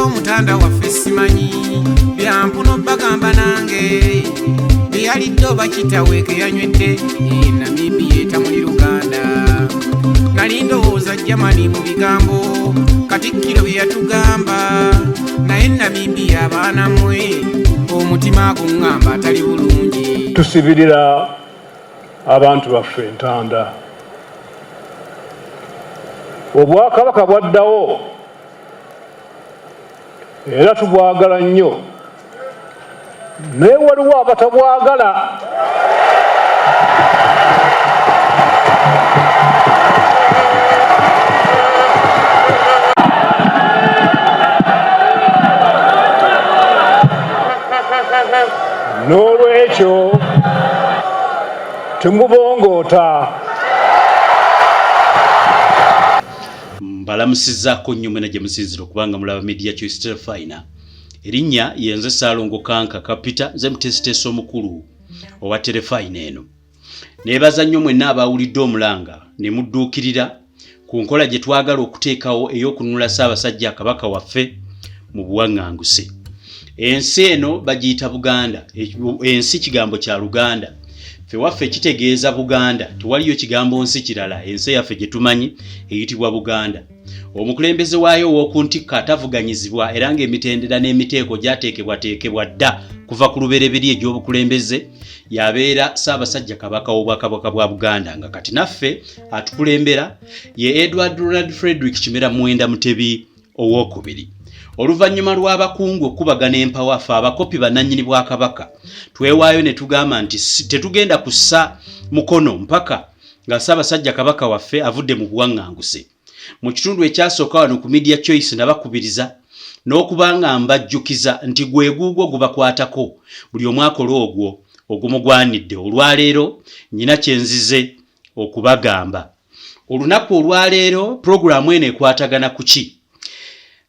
Omutanda waffe simanyi byampuno bagamba nange byeyalidde oba kitawe keyanywedde e Namibia etamuli Luganda. Nali ndowooza Germany mu bigambo Katikkiro bye yatugamba, naye Namibia abaana mmwe omutima guŋŋamba atali bulungi. Tusibirira abantu baffe entanda. Obwakabaka bwaddawo era tubwagala nnyo, naye waliwo abatabwagala. N'olwekyo temubongoota. Mbalamusizaako nnyo mwena gye musinzira okubanga mulaba Media Choice Terefayina. Erinnya yenze Ssaalongo Kanka Kapita, nze muteesiteesi omukulu owa Terefayina eno. Neebaza nnyo mwenna abaawulidde omulanga ne mudduukirira ku nkola gye twagala okuteekawo ey'okununula Ssaabasajja Kabaka waffe mu buwaŋŋanguse. Ensi eno bagiyita Buganda. Ensi kigambo kya Luganda. Ffe waffe kitegeeza Buganda, tewaliyo kigambo nsi kirala. Ensi eyaffe gye tumanyi eyitibwa Buganda. Omukulembeze waayo ow'oku ntikko atavuganyizibwa era ng'emitendera n'emiteeko gyateekebwateekebwa dda kuva ku lubereberye egy'obukulembeze y'abeera Ssaabasajja Kabaka w'Obwakabaka bwa Buganda, nga kati naffe atukulembera ye Edward Ronald Frederick Kimera Muwenda Mutebi ow'okubiri. Oluvannyuma lw'abakungu okukubagana empawa, ffe abakopi bannannyini Bwakabaka twewaayo ne tugamba nti tetugenda kussa mukono mpaka nga Ssaabasajja Kabaka waffe avudde mu buwaŋŋanguse. Mu kitundu ekyasooka wano ku Media Choice nabakubiriza n'okuba nga mbajjukiza nti gwe guugwo gubakwatako, buli omu akole ogwo ogumugwanidde. Olwaleero nnyina kye nzize okubagamba. Olunaku olwaleero pulogulaamu eno ekwatagana ku ki?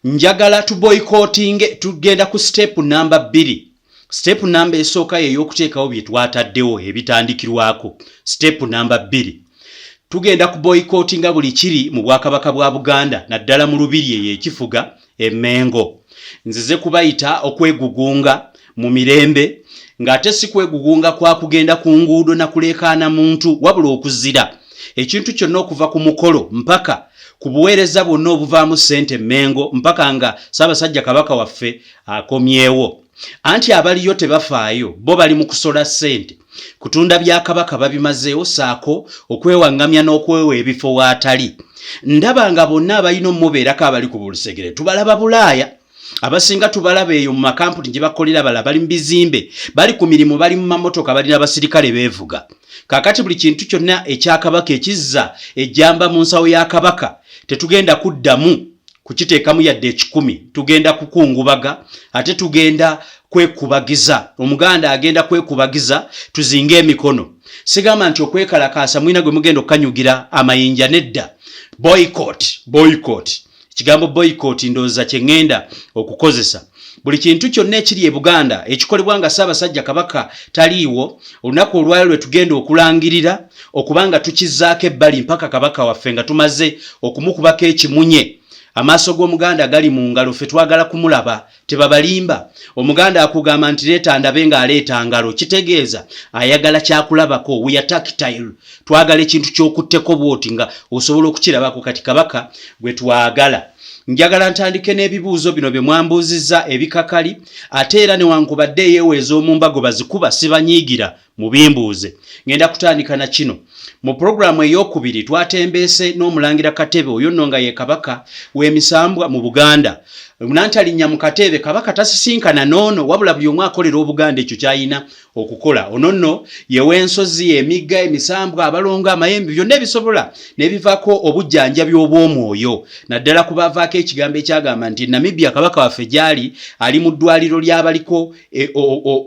Njagala tuboyikootinge, tugenda ku siteepu namba 2. Siteepu namba esooka ye ey'okuteekawo bye twataddewo ebitandikirwako. Siteepu namba 2, tugenda kuboyikootinga buli kiri mu Bwakabaka bwa Buganda, naddala mu Lubiri eyo ekifuga e Mmengo. Nzize kubayita okwegugunga mu mirembe, ng'ate si kwegugunga kwa kugenda ku nguudo na kuleekaana muntu, wabula okuzira ekintu kyonna okuva ku mukolo mpaka ku buweereza bwonna obuvaamu ssente e Mmengo mpaka nga Ssaabasajja Kabaka waffe akomyewo. Anti abaliyo tebafaayo, bo bali mu kusola ssente, kutunda bya Kabaka babimazeewo ssaako okwewaŋŋamya n'okwewa ebifo w'atali. Ndaba nga bonna abalina omubeerako abali ku bulusegere tubalaba Bulaaya. Abasinga tubalaba eyo mu makampuni gye bakolera, bala bali mu bizimbe, bali ku mirimu, bali mu mamotoka, bali n'abasirikale beevuga. Kaakati buli kintu kyonna ekya Kabaka ekizza ejjamba mu nsawo ya Kabaka tetugenda kuddamu kukiteekamu yadde ekikumi. Tugenda kukungubaga ate tugenda kwekubagiza. Omuganda agenda kwekubagiza, tuzinge emikono. Sigamba nti okwekalakaasa mulina gwe mugenda okukanyugira amayinja, nedda. Boycott, boycott. Ekigambo boycott ndowooza kye ŋŋenda okukozesa. Buli kintu kyonna ekiri e Buganda ekikolebwa nga Ssaabasajja Kabaka taliiwo, olunaku olwaleero lwe tugenda okulangirira okuba nga tukizzaako ebbali mpaka Kabaka waffe nga tumaze okumukubako ekimunye. Amaaso g'Omuganda gali mu ngalo, ffe twagala kumulaba. Tebabalimba. Omuganda akugamba nti leeta ndabe ng'aleeta ngalo, kitegeeza ayagala kyakulabako. We are tactile. Twagala ekintu ky'okutteko bw'oti nga osobola okukirabako. Kati Kabaka gwe twagala. Njagala ntandike n'ebibuuzo bino bye mwambuuzizza ebikakali, ate era newankubadde eyeewo ez'omu mbago bazikuba sibanyiigira mubimbuuze. Ngenda kutandika na kino. Mu pulogulaamu ey'okubiri twatembeese n'Omulangira Katebe, oyo nno nga ye Kabaka w'emisambwa mu Buganda. Nantalinnya mu Kateebe, Kabaka tasisinkana n'ono, wabula buli omu akolera Obuganda ekyo ky'alina okukola. Ono nno ye w'ensozi, emigga, emisambwa, abalongo, amayembe, byonna ebisobola n'ebivaako obujjanjabi obw'omwoyo, naddala ku baavaako ekigambo ekyagamba nti Namibia Kabaka waffe gy'ali, ali mu ddwaliro ly'abaliko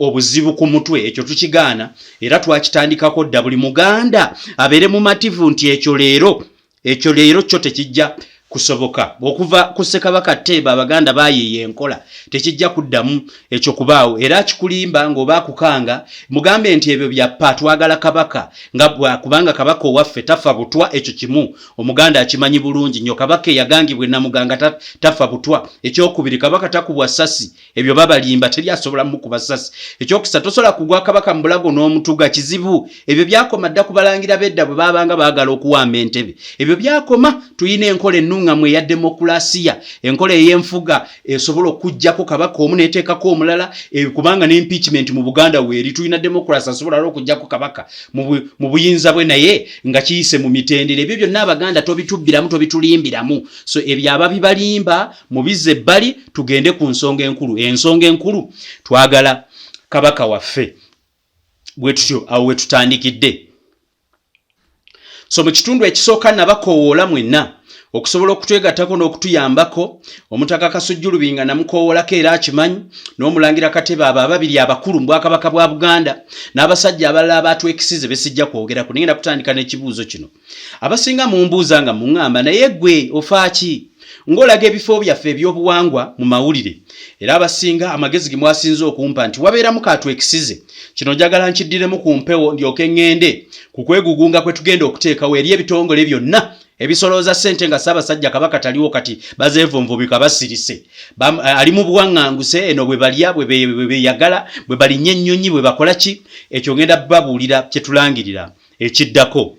obuzibu ku mutwe. Ekyo tukigaana era twakitandikako dda. Buli Muganda abeere mumativu nti ekyo leero, ekyo leero kyo tekijja Kusoboka okuva ku Ssekabaka Teeba Abaganda baayiiya enkola, tekijja kuddamu ekyo kubaawo. Era akikulimba ng'oba akukanga, mugambe nti ebyo bya ppa, twagala Kabaka nga bwa, kubanga Kabaka owaffe tafa butwa, ekyo kimu Omuganda akimanyi bulungi nnyo. Kabaka eyagangibwa e Namuganga ta, tafa butwa. Ekyokubiri, Kabaka takubwa ssasi, ebyo babalimba, teri asobola mukuba ssasi. Ekyokusatu, tosobola kugwa Kabaka mu bulago n'omutuga, kizibu. Ebyo byakoma dda ku balangira b'edda bwe baabanga baagala okuwamba entebe. Ebyo byakoma. Tulina enkola ennuŋŋamu eya demokulasiya, enkola ey'enfuga esobola okuggyako Kabaka omu n'eteekako omulala, kubanga ne impeachment mu Buganda weeri. Tulina demokulasi asobola era okuggyako Kabaka mu buyinza bwe, naye nga kiyise mu mitendera. Ebyo byonna Abaganda tobitubbiramu, tobitulimbiramu. So ebyo ababibalimba mubizze ebbali, tugende ku nsonga enkulu. Ensonga enkulu, twagala Kabaka waffe. Bwe tutyo awo we tutandikidde. So mu kitundu ekisooka nabakoowoola mwenna okusobola okutwegattako n'okutuyambako. Omutaka Kasujju Lubinga namukoowoolako era akimanyi, n'Omulangira Katebe, abo ababiri abakulu mu Bwakabaka bwa Buganda, n'abasajja abalala abatwekisize besijja kwogerako. Nengenda kutandika n'ekibuuzo kino. Abasinga mumbuuza nga muŋŋamba, naye gwe ofaaki ng'olaga ebifo byaffe ebyobuwangwa mu mawulire? Era abasinga amagezi ge mwasinze okumpa nti wabeeramu katwekisize. Kino njagala nkiddiremu ku mpewo, ndyoke ŋŋende ku kwegugunga kwe tugenda okuteekawo eri ebitongole byonna ebisolooza ssente nga Ssaabasajja Kabaka taliwo. Kati bazeevunvubika, basirise, ali mu buwaŋŋanguse eno bwe balya, bwe beyagala, bwe balinnya ennyonyi, bwe bakola ki. Ekyo ngenda babuulira kye tulangirira ekiddako.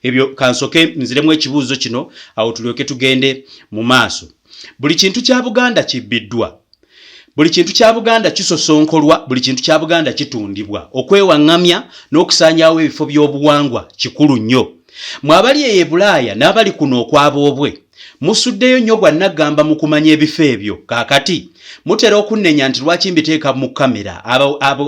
Ebyo kansoke nziremu ekibuuzo kino, awo tulyoke tugende mu maaso. Buli kintu kya Buganda kibbiddwa, buli kintu kya Buganda kisosonkolwa, buli kintu kya Buganda kitundibwa. Okwewaŋŋamya n'okusaanyaawo ebifo by'obuwangwa kikulu nnyo. Mwe abali eyo e Bulaaya n'abali kuno okwaboobwe, musuddeyo nnyo gwa nnaggamba mu kumanya ebifo ebyo. Kaakati mutera okunnenya nti lwaki mbiteeka mu kamera,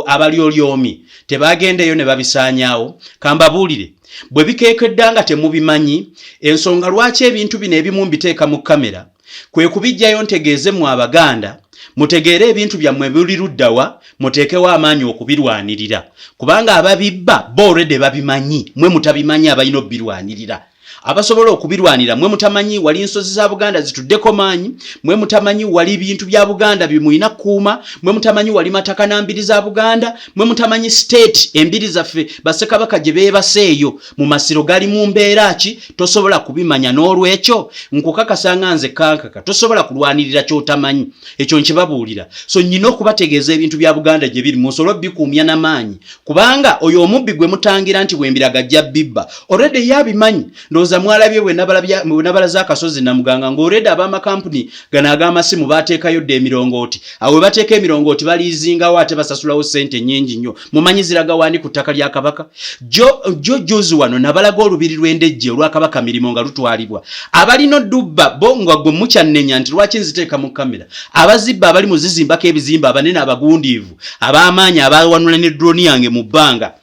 abalyolyomi tebagendeyo ne babisaanyaawo. Kambabuulire, bwe bikeekedda nga temubimanyi, ensonga lwaki ebintu bino ebimu mbiteeka mu kamera kwe kubiggyayo ntegeeze mmwe Abaganda mutegeere ebintu byammwe buli luddawa, muteekewo amaanyi okubirwanirira, kubanga ababibba bo already babimanyi, mwe mutabimanyi abalina obirwanirira. Abasobola okubirwanira mwe mutamanyi wali nsozi za Buganda zituddeko maanyi, mwe mutamanyi wali bintu bya Buganda bimulina kukuuma, mwe mutamanyi wali mataka na mbiri za Buganda, mwe mutamanyi state embiri zaffe bassekabaka gye beebaseeyo mu masiro gali mu mbeera ki, tosobola kubimanya. N'olwekyo nkukakasa nga nze Kankaka, tosobola kulwanirira ky'otamanyi. Ekyo nkibabuulira. So nnyina okubategeeza ebintu bya Buganda gye biri, musobole obikuumya n'amaanyi, kubanga oyo omubbi gwe mutangira nti bwembiraga ajja bibba, already ye abimanyi. Ndowooza mwalabye bwe nabalaze akasozi Namuganga nga already ab'amakampuni gano ag'amasimu baateekayo dda emirongooti. Awo we bateeka emirongooti baliizingawo, ate basasulawo ssente nnyingi nnyo. Mumanyi ziraga wani ku ttaka lya Kabaka? Jo juzi wano nabalaga olubiri lw'Endejje olwa Kabaka Mirimo nga lutwalibwa abalina odubba bo, nga gwe mukyannenya nti lwaki nziteeka mu kamera. Abazibba abali mu zizimbako ebizimbe abanene, abagundiivu, ab'amaanyi, abawanula ne drone yange mu bbanga,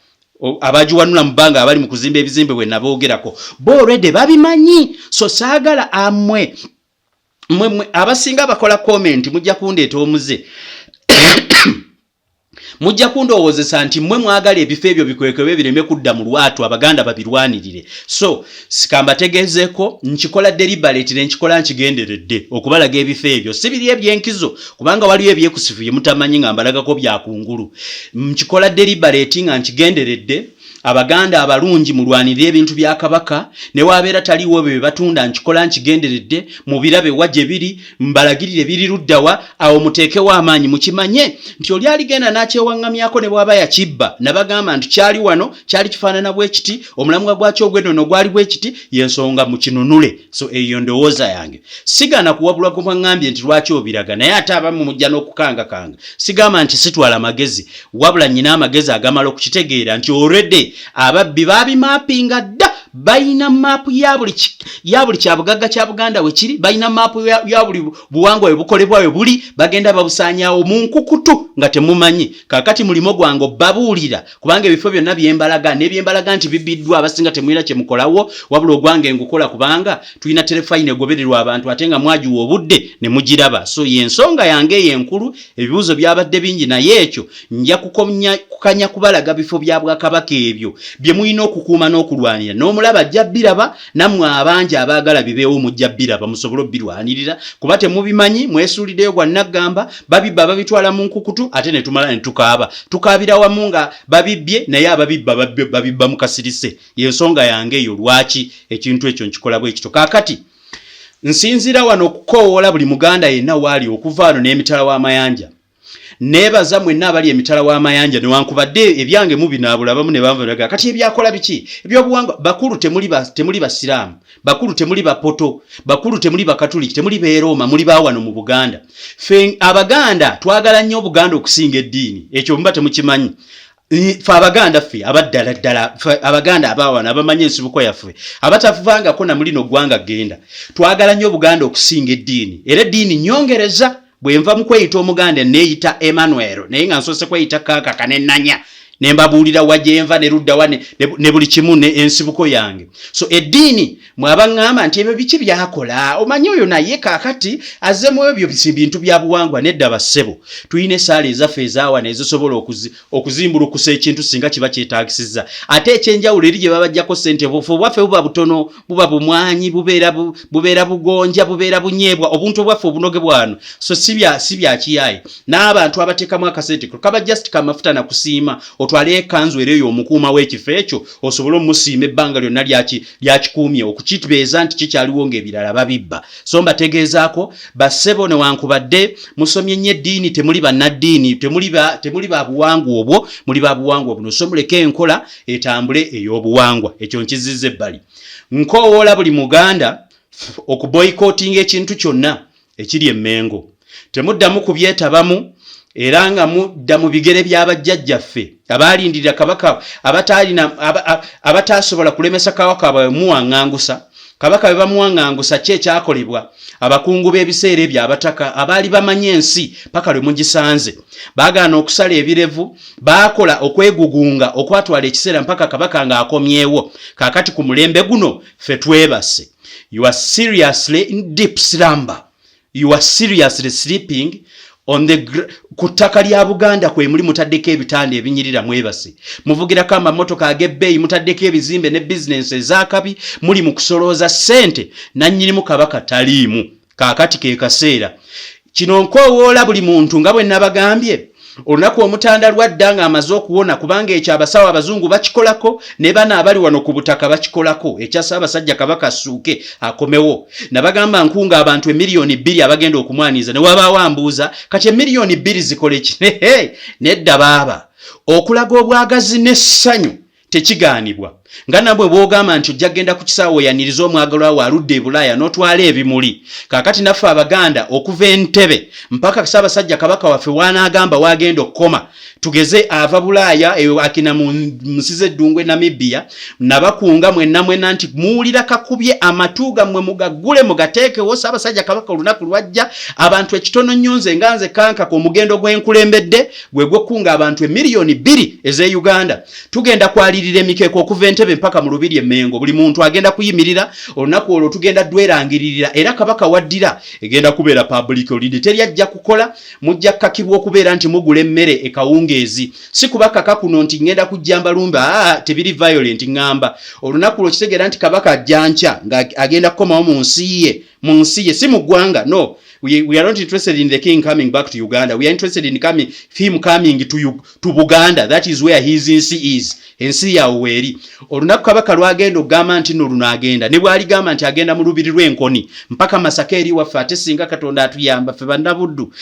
abagiwanula mu bbanga, abali mu kuzimba ebizimbe bwe naboogerako, bo already babimanyi. So saagala amwe mwe abasinga abakola comment mujja kundeeta omuze, mujja kundowoozesa nti mmwe mwagala ebifo ebyo bikwekebwe bireme kudda mu lwatu, Abaganda babirwanirire. So sikambategeezeeko, nkikola deliberate, ne nkikola nkigenderedde okubalaga ebifo ebyo, si biri ebyenkizo, kubanga waliwo ebyekusifu bye mutamanyi nga mbalagako byakungulu. Nkikola deliberate nga nkigenderedde. Abaganda abalungi, mulwanirire ebintu bya Kabaka ne wabeera taliiwo. Bye batunda nkikola nkigenderedde, mubirabe wa gye biri, mbalagirire biri luddawa, awo muteekewo amaanyi. Mukimanye nti oli aligenda n'akyewaŋŋamyako ne bw'aba yakibba, nabagamba nti kyali wano, kyali kifaanana bwe kiti, omulamwa gwakyo ogw'ennono gwali bwe kiti, y'ensonga mukinunule. So eyo ndowooza yange. Sigaana kuwabulwa gwe mwaŋŋambye nti lwaki obiraga, naye ate abamu mujja n'okukangakanga. Sigamba nti sitwala magezi, wabula nnyina amagezi agamala okukitegeera nti already ababbi babimaapinga dda. Balina maapu ya buli kyabugagga kya Buganda we kiri, balina maapu ya buli buwangwa we bukolebwa we buli, bagenda babusaanyaawo mu nkukutu nga temumanyi. Kaakati mulimo gwange obbabuulira, kubanga ebifo byonna byembalaga n'ebyembalaga nti bibiddwa, abasinga temulina kye mukolawo, wabula ogwange ngukola kubanga tulina terefayina egobererwa abantu, ate nga mwagiwa obudde ne mugiraba. So yensonga yange eyo enkulu. Ebibuuzo byabadde bingi, naye ekyo nja kukanya kubalaga bifo bya Bwakabaka ebyo bye mulina okukuuma n'okulwanira. N'omulala Omulaba ajja biraba, nammwe abangi abaagala bibeewo mujja biraba, musobole obirwanirira, kuba temubimanyi. Mwesuuliddeyo gwa naggamba, babibba babitwala mu nkukutu, ate ne tumala ne tukaaba, tukaabira wamu nga babibbye, naye ababibba babibba mu kasirise. Yensonga yange eyo lwaki ekintu ekyo nkikola bwe kityo. Kaakati nsinziira wano okukoowoola buli Muganda yenna waali okuva wano n'emitala w'amayanja. Neebaza mwenna abali emitala w'amayanja, newankubadde ebyange mubinaabula, abamu ne banva kati ebyakola biki ebyobuwangwa. Bakulu, temuli basiraamu, bakulu temuli bapoto, bakulu temuli bakatuliki, temuli beerooma, muli bawano mu Buganda. Fe Abaganda twagala nnyo Obuganda okusinga eddiini. Ekyo muba temukimanyi. Fe Abaganda, ffe abaddala ddala, ffe Abaganda abawana abamanyi ensibuko yaffe, abatavangako na mulino ggwanga genda, twagala nnyo Obuganda okusinga eddiini. Era eddiini nyongereza bwe nva mu kweyita Omuganda, neeyita Emmanuel, naye nga nsoose kweyita Kankaka nenanya ne mbabuulira wa gyenva ne ludda wa ne buli kimu ne ensibuko yange. So eddiini mwabaŋŋamba nti ebyo biki byakola, omanyi oyo naye kaakati azze mu ebyo bintu bya buwangwa. Nedda bassebo, tulina essaala ezaffe ezaawana ezisobola okuzimbulukusa ekintu singa kiba kyetaagisizza. Ate ekyenjawulo eri gye babajjako ssente, bufe obwaffe buba butono, buba bumwanyi, bubeera bugonja, bubeera bunyeebwa, obuntu obwaffe obunoge bwano. So si bya kiyaaye. N'abantu abateekamu akasente kaba just kamafuta nakusiima, otwale ekanzu era eyo omukuuma w'ekifo ekyo osobole omusiima ebbanga lyonna lyakikuumye okukitegeeza nti kikyaliwo ng'ebirala babibba. So mbategeezaako bassebo, newankubadde musomye nnyo eddiini, temuli bannaddiini, temuli ba buwangwa obwo, muli ba buwangwa buno. So muleke enkola etambule ey'obuwangwa. Ekyo nkizizza ebbali. Nkoowoola buli Muganda okuboycottinga ekintu kyonna ekiri Emmengo. Temuddamu kubyetabamu, era nga mudda mu bigere by'abajjajjaffe abaalindirira kabaka, abataasobola kulemesa kabaka bwe muwaŋŋangusa. Kabaka bwe bamuwaŋŋangusa, ki ekyakolebwa? Abakungu b'ebiseera ebyo, abataka abaali bamanyi ensi paka lwe mugisanze, baagaana okusala ebirevu, baakola okwegugunga okwatwala ekiseera mpaka kabaka ng'akomyewo. Kaakati ku mulembe guno ffe twebase. You are seriously in deep slumber, you are seriously sleeping on the ku ttaka lya Buganda kwe muli. Mutaddeko ebitanda ebinyirira, mwebase, muvugirako amamotoka ag'ebbeeyi, mutaddeko ebizimbe ne bizinensi ez'akabi, muli mu kusolooza ssente, nannyinimu kabaka taliimu. Kaakati ke kaseera kino nkoowoola buli muntu nga bwe nabagambye olunaku omutanda lwadda ng'amaze okuwona, kubanga ekyo abasawo abazungu bakikolako, ne bano abali wano ku butaka bakikolako, ekya Ssaabasajja Kabaka assuuke akomewo. Nabagamba nkunga abantu 2 million abagenda okumwaniriza. Ne wabaawo ambuuza, kati 2 million zikole ki? Nedda baaba, okulaga obwagazi n'essanyu tekigaanibwa, nga nabwe bw'ogamba nti ojja kgenda ku kisaawe oyaniriza omwagalwa we aludde e Bulaaya n'otwala ebimuli. Kaakati naffe Abaganda, okuva Entebe mpaka Ssaabasajja Kabaka waffe w'anaagamba w'agenda okukoma, tugeze ava Bulaaya eyo akina mu nsi z'eddungu e Namibia, nabakunga mwenna mwenna nti muwulira kakubye amatu gammwe mugaggule mugateekewo. Ssaabasajja Kabaka olunaku lwajja, abantu ekitono nnyo, nze nga nze Kankaka, omugendo gw'enkulembedde gwe gw'okkunga abantu 2 million ez'e Uganda. Tugenda kwalirira emikeeka okuva Entebe mpaka mu lubiri Emmengo. Buli muntu agenda kuyimirira olunaku olwo, tugenda dwerangiririra, era kabaka waddira egenda kubeera public holiday, teri ajja kukola. Mujja kukakibwa okubeera nti mugula emmere ekawungeezi. Si kubakaka kuno nti ngenda kujja mbalumba, aa, tebiri violent. Ŋŋamba olunaku lwo kitegeera nti kabaka ajja nkya nga agenda kukomawo mu nsi ye, mu nsi ye, si mu ggwanga. No, we are not interested in the king coming back to Uganda. We are interested in him coming to Buganda. That is where his nsi is, ensi yawe weeri. Olunaku kabaka lwagenda okugamba nti no luno agenda, ne bwaligamba nti agenda mu lubiri lw'Enkoni mpaka Masaka eri waffe, ate singa Katonda atuyamba ffe bannabuddu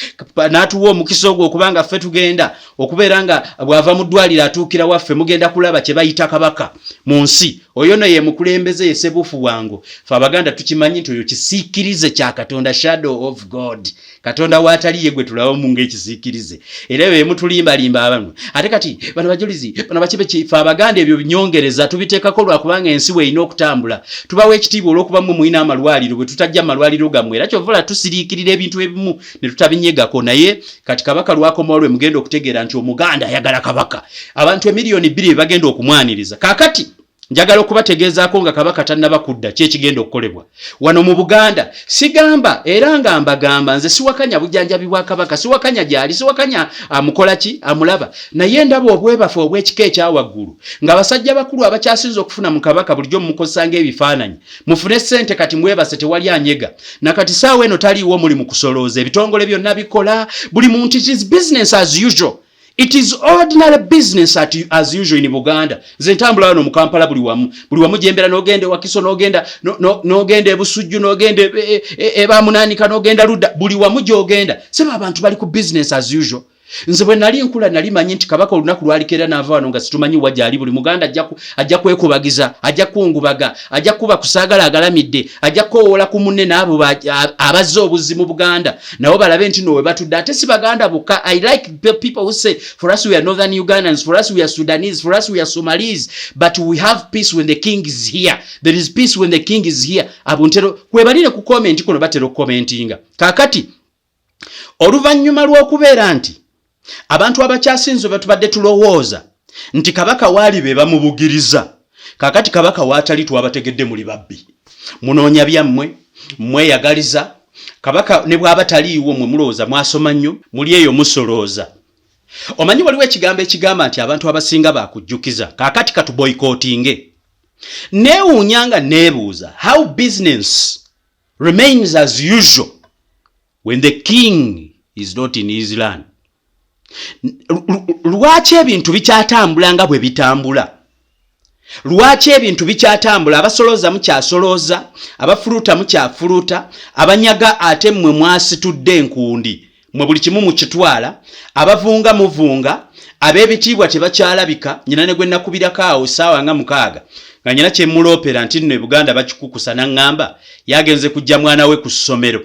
n'atuwa omukisa ogwo okubanga ffe tugenda okubeera nga bw'ava mu ddwaliro atuukira waffe, mugenda kulaba kye bayita kabaka mu nsi. Oyo no ye mukulembeze, ye sebuufu bwangu. Fe Abaganda tukimanyi nti oyo kisiikirize kya Katonda, shadow of God. Katonda waatali ye gwe tulabamu ng'ekisiikirize, era ebyo byemutulimbalimba abamu. Ate kati bano bajulizi bano bakibe, fe Abaganda ebyo binyongereza tubiteekako lwakubanga ensi weerina okutambula. Tubawa ekitiibwa olw'okuba mmwe mulina amalwaliro, bwe tutajja mu malwaliro gammwe, era kyova tusiriikirira ebintu ebimu ne tutabinyegako. Naye kati kabaka lwakomawo lwe mugenda okutegeera nti Omuganda ayagala kabaka. Abantu 2 million be bagenda okumwaniriza kaakati. Njagala okubategeezaako nga Kabaka tannaba kudda ki ekigenda okukolebwa wano mu Buganda. Sigamba era nga mbagamba nze siwakanya bujanjabi bwa Kabaka, siwakanya gyali, siwakanya amukola ki amulaba, naye ndaba obwebafu obw'ekika ekya waggulu nga basajja bakulu abakyasinze okufuna mu Kabaka bulijjo mumukozesa ng'ebifaananyi mufune ssente. Kati mwebase, tewali anyega nakati saawa eno taliiwo, muli mu kusolooza, ebitongole byonna bikola, buli muntu, it is business as usual. It is ordinary business as usual in Buganda. Nze ntambula wano mu Kampala buli wamu, buli wamu gyembeera, n'ogenda ewakiso, n'ogenda n'ogenda ebusujju, n'ogenda ebamunaanika, n'ogenda ludda, buli wamu gy'ogenda seba abantu bali ku business as usual. Nze bwe nali nkula nali manyi nti Kabaka olunaku lwalikera n'ava wano nga situmanyi wa gyali. Buli Muganda ajja kwekubagiza, ajja kungubaga, ajja kuba kusaagala agalamidde, ajja kukowoola ku munne n'abo abazze obuzzi mu Buganda nabo balabe nti no we batudde. Ate si Baganda bokka. I like the people who say, "For us, we are northern Ugandans. For us, we are Sudanese. For us, we are Somalis, but we have peace when the king is here. There is peace when the king is here." Abo ntero kwebalire ku comment kuno, batera okukomentinga. Kaakati oluvannyuma lw'okubeera nti abantu abakyasinze batubadde tulowooza nti Kabaka waali be bamubugiriza, kaakati Kabaka waatali twabategedde muli babbi, munoonya byammwe, mweyagaliza. Kabaka ne bw'aba taliiwo mwe mulowooza mwasoma nnyo, muli eyo musolooza. Omanyi waliwo ekigambo ekigamba nti abantu abasinga bakujjukiza. Kaakati katuboycottinge. Neewuunya nga neebuuza how business remains as usual when the king is not in his land. Lwaki ebintu bikyatambula nga bwe bitambula? Lwaki ebintu bikyatambula? Abasolooza mukyasolooza, abafuluta mukyafuluta, abanyaga ate mmwe mwasitudde enkundi, mmwe buli kimu mukitwala, abavunga muvunga, ab'ebitiibwa tebakyalabika. Nyina ne gwe nakubirako awo saawa nga 6 nga nyina kyemuloopera nti nno e Buganda bakikukusa, naŋŋamba yagenze kujja mwana we ku ssomero.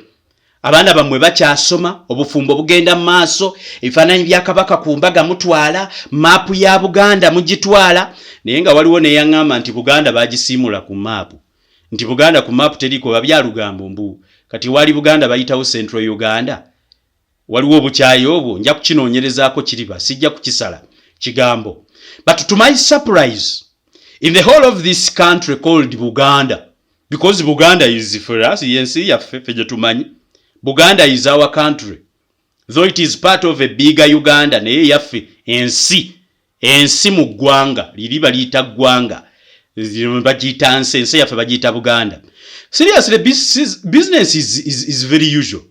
Abaana bammwe bakyasoma, obufumbo bugenda mu maaso, ebifaananyi bya Kabaka ku mbaga mutwala, maapu ya Buganda mugitwala, naye nga waliwo neyaŋŋamba nti Buganda bagisiimula ku maapu, nti Buganda ku maapu teriiko. Babyalugambo mbu kati wali Buganda bayitawo Central Uganda. Waliwo obukyayi obwo, nja kukinoonyerezaako, kiriba sijja kukisala kigambo. But to my surprise, in the whole of this country called Buganda, because Buganda is for us, yensi yaffe ffe gye tumanyi, Buganda is our country, though it is part of a bigger Uganda, naye yaffe ensi, ensi mu ggwanga liri baliyita ggwanga, bagiyita nsi, ensi yaffe bagiyita Buganda. Seriously, business is very usual.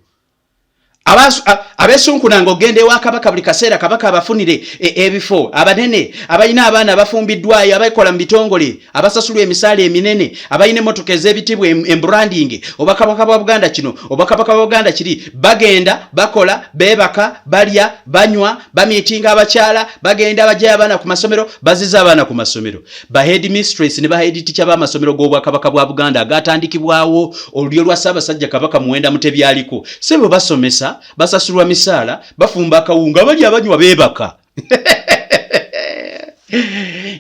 Abeesunkunanga ogenda ewa Kabaka buli kaseera, Kabaka abafunire ebifo, abanene abalina abaana abafumbiddwayo, abakola mu bitongole, abasasulwa emisaala eminene, abalina emmotoka ez'ebitibwa, embranding, obwakabaka bwa Buganda kino, obwakabaka bwa Buganda kiri, bagenda bakola, beebaka, balya, banywa, bamiitinga abakyala, bagenda bajjayo abaana ku masomero, baziza abaana ku masomero. Ba head mistress ne ba head teacher b'amasomero g'obwakabaka bwa Buganda agatandikibwawo olulyo lwa Ssaabasajja Kabaka Muwenda Mutebi aliko, sebo, basomesa, basasulwa misaala, bafumba akawunga, bali abanywa, beebaka.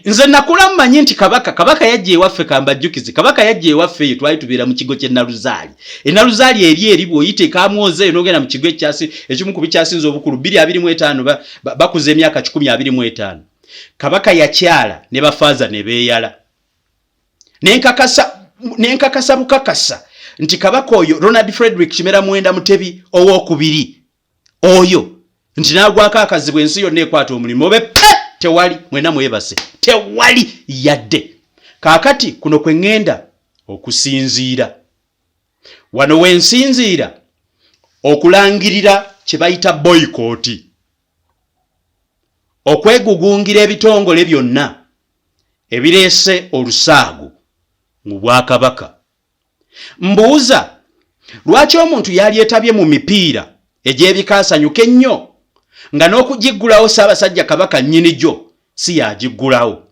Nze nakula mmanyi nti Kabaka yajja ewaffe. Kambajjukize, Kabaka yajja ewaffe eyo, twali tubeera mu kigo ky'enaluzaali. Enaluzaali eri bw'oyita ekamwoza eyo n'ogenda mu kigo ekyasi ekimu ku bikyasinze obukulu, 225 bakuza emyaka 125. Kabaka yakyala ne bafaaza ne beeyala. Nenkakasa bukakasa nti Kabaka oyo Ronald Frederick Kimera Muwenda Mutebi Owokubiri oyo nti nagwako akazibu, ensi yonna ekwata omulimu obe pe tewali, mwena mwebase, tewali yadde. Kaakati kuno kwe ŋŋenda okusinziira, wano wensinziira okulangirira kye bayita boycott, okwegugungira ebitongole byonna ebireese olusaago mu bwakabaka. Mbuuza, lwaki omuntu yalyetabye mu mipiira egy'ebikaasanyuka ennyo nga n'okugiggulawo Ssaabasajja Kabaka nnyini gyo si yagiggulawo?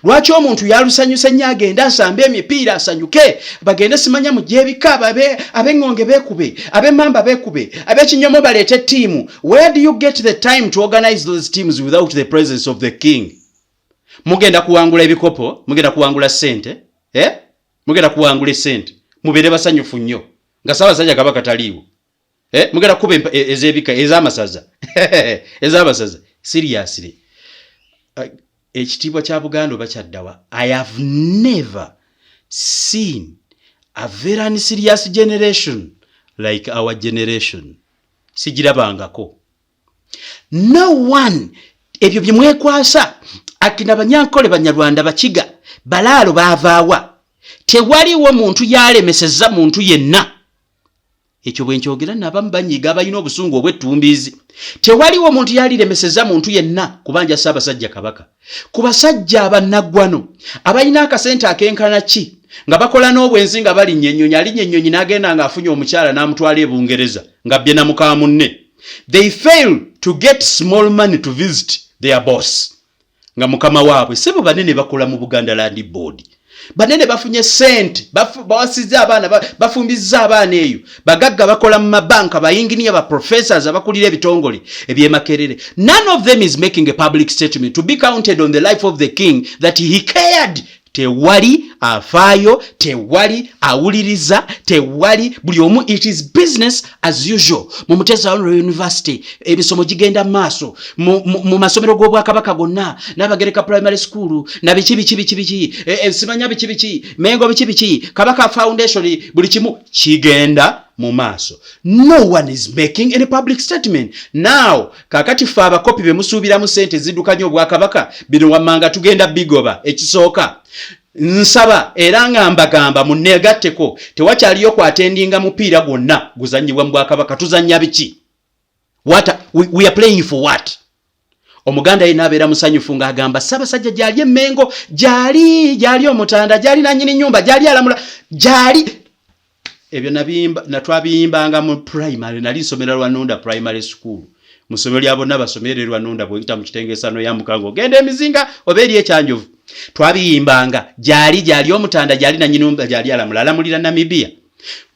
Lwaki omuntu yalusanyusa ennyo agende asambe emipiira asanyuke, bagende simanya mu gyebika, babe ab'eŋŋonge beekube, ab'emmamba beekube, ab'ekinyomo baleete ttiimu? Where do you get the time to organize those teams without the presence of the king? Mugenda kuwangula ebikopo, mugenda kuwangula ssente, eh? Mugenda kuwangula essente, mubeere basanyufu nnyo nga Ssaabasajja Kabaka taliiwo, eh? Mugenda kukuba ez'ebika, ez'amasaza, ez'amasaza. Seriously. Ekitiibwa kya Buganda oba kyaddawa? I have never seen a very unserious generation like our generation. Sigirabangako. No one. Ebyo bye mwekwasa akina Banyankole, Banyarwanda, Bakiga, Balaalo baavaawa? Tewaliwo muntu yalemesezza muntu yenna. Ekyo bwe nkyogera nabamu banyiiga, abalina obusungu obwettumbiizi. Tewaliwo muntu yaliremesezza muntu yenna kubanja Ssaabasajja Kabaka. Ku basajja abannaggwano abalina akasente akenkana ki nga bakola n'obwenzi, nga balinnya ennyonyi, alinnya ennyonyi n'agenda ng'afunye omukyala n'amutwala e Bungereza nga bbye na muka munne, they fail to get small money to visit their boss nga mukama waabwe. Sebo, banene bakola mu Buganda Land Board, banene bafunye sente, bawasizza abaana, bafumbizza abaana eyo, bagagga bakola mu mabanka, bayinginiya, ba professors abakulira ebitongole ebyemakerere. None of them is making a public statement to be counted on the life of the king that he cared. Tewali afaayo, tewali awuliriza, tewali. Buli omu, it is business as usual. Mu Muteesa Royal University emisomo gigenda mu maaso, mu masomero g'obwakabaka gonna, Nabagereka Primary School na biki biki biki biki, simanya biki biki, Mengo biki biki, Kabaka Foundation, buli kimu kigenda mu maaso. No one is making any public statement now. Kakati ffe abakopi be musuubiramu sente ziddukanya obwakabaka, bino wammanga tugenda bigoba. Ekisooka, nsaba era nga mbagamba munneegatteko, tewakyaliyo kwattendinga mupiira gwonna guzannyibwa mu bwakabaka. Tuzannya biki? We are playing for what? Omuganda yenna abeera musanyufu ng'agamba Ssaabasajja gyali Emmengo, gyali, gyali Omutanda, gyali nanyini nyumba, gyali alamula, gyali. Ebyo nabiyimba, natwabiyimbanga mu primary. Nali nsomera Lwanunda Primary School, mu ssomero lya bonna basomere Lwanunda. Bw'oyita mu kitengesano yambuka ng'ogenda emizinga oba eri Ekyanjovu, twabiyimbanga gyali, gyali Omutanda, gyali nanyini nyumba, gyali alamula. Alamulira Namibia.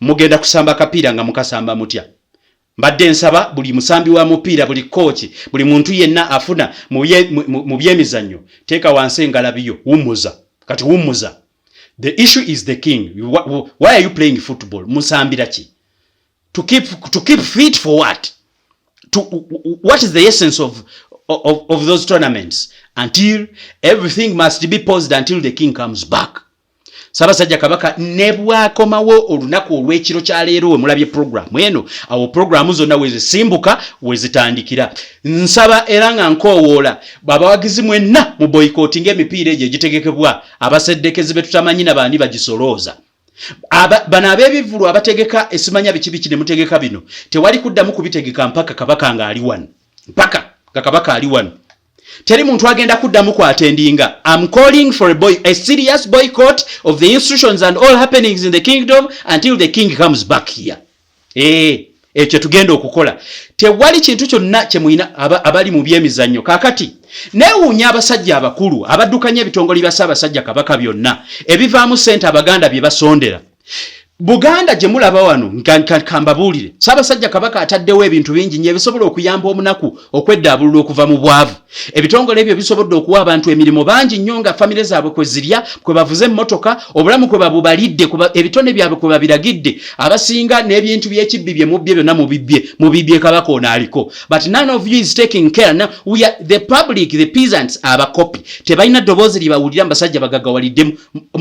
Mugenda kusamba kapiira nga mukasamba mutya? Mbadde nsaba buli musambi wa mupiira, buli kooki, buli muntu yenna afuna mu byemizannyo, teeka wansi engalabiyo, wummuza kati, wummuza. The issue is the king. Why are you playing football? Musambira ki? To keep fit for what? What is the essence of those tournaments? Until everything must be paused until the king comes back. Ssaabasajja Kabaka ne bwakomawo olunaku olw'ekiro kya leero we mulabye puroguramu eno, awo puroguramu zonna wezisimbuka, wezitandikira. Nsaba era nga nkoowoola abawagizi mwenna mu boycottinga emipiira egyo egitegekebwa abaseddekezi be tutamanyi na baani bagisolooza. Bano ab'ebivvulu abategeka esimanya biki biki ne mutegeka bino, tewali kuddamu kubitegeka mpaka Kabaka ng'ali wano, mpaka nga Kabaka ali wano. Teri muntu agenda kuddamu kwattendinga. I'm calling for a serious boycott of the institutions and all happenings in the kingdom until the king comes back here. Ekyo tugenda okukola. Tewali kintu kyonna kyemulina abali mu byemizannyo. Kaakati neewuunya abasajja abakulu abaddukanya ebitongole bya Ssaabasajja Kabaka byonna ebivaamu ssente Abaganda bye basondera. Buganda gye mulaba wano, kambabuulire, Ssaabasajja Kabaka ataddewo ebintu bingi nnyo ebisobola okuyamba omunaku okweddaabulula okuva mu bwavu. Ebitongole ebyo bisobodde okuwa abantu emirimu bangi nnyo nga famire zaabwe kwe zirya, kwe bavuze emmotoka, obulamu kwe babubalidde, ebitone byabwe kwe babiragidde. Abasinga n'ebintu by'ekibbi bye mubbye byonna mubibbye, mubibbye Kabaka ono aliko, but none of you is taking care. Now, we are the public, the peasants, abakopi tebalina ddoboozi lyebawulira mu basajja bagagawalidde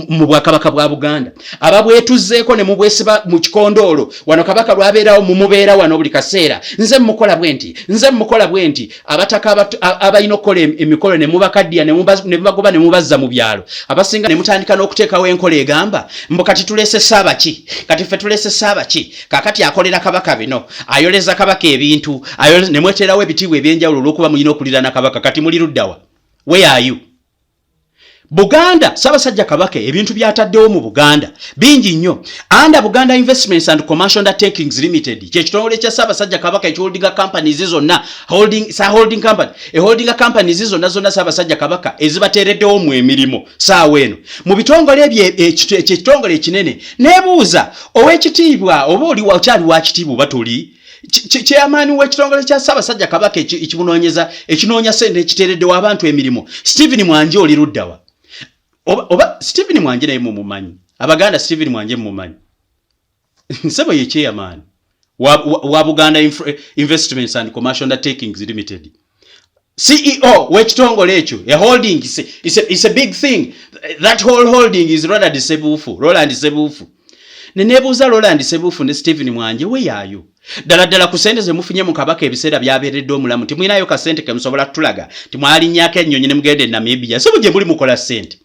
mu bwakabaka bwa Buganda ababwetuzzeeko ne mubwesiba mu kikondoolo. Wano Kabaka lwabeerawo mumubeera wano buli kaseera, nze mukola bwe nti, nze mukola bwe nti. Abataka abalina okukola emikolo ne mubakaddiya, ne mubagoba, ne mubazza mu byalo abasinga, ne mutandika n'okuteekawo enkola egamba mbu kati tulese Ssaabaki, kati ffe tulese Ssaabaki, kakati akolera Kabaka bino, ayoleza Kabaka ebintu, ne mweterawo ebitiibwa ebyenjawulo olw'okuba mulina okulirana Kabaka. Kati muli luddawa? Where are you? Buganda, Ssaabasajja Kabaka ebintu byataddewo mu Buganda bingi nnyo. Under Buganda Investments and Commercial Undertakings Limited, kyekitongole kya Ssaabasajja Kabaka ekiholdinga companies zonna, holding, sa holding company eholdinga companies zonna zonna Ssaabasajja Kabaka ezibateereddewo mu emirimu saawa eno mu bitongole ebyo. Ekyo ekitongole ekinene, nebuuza ow'ekitiibwa, oba oli okyali wa kitiibwa oba toli chairman w'ekitongole kya Ssaabasajja Kabaka ekimunoonyeza, ekinoonya sente, ekiteereddewo abantu emirimu, Stephen Mwanje, oli luddawa? Oba Stephen Mwanje naye mumumanyi? Abaganda, Stephen Mwanje mumumanyi? Nsebo ye chairman wa Buganda Investments and Commercial Undertakings Limited. CEO w'ekitongole ekyo, a holding is a big thing. That whole holding is Roland Sebuufu. Roland Sebuufu, ne neebuuza Roland Sebuufu ne Stephen Mwanje, weyaayo ddala ddala ku sente ze mufunye mu Kabaka ebiseera byabeeredde omulamu, timulinayo kasente ke musobola kutulaga timwalinnyako ennyonyi ne mugenda e Namibia? Si bwe gye muli mukola ssente.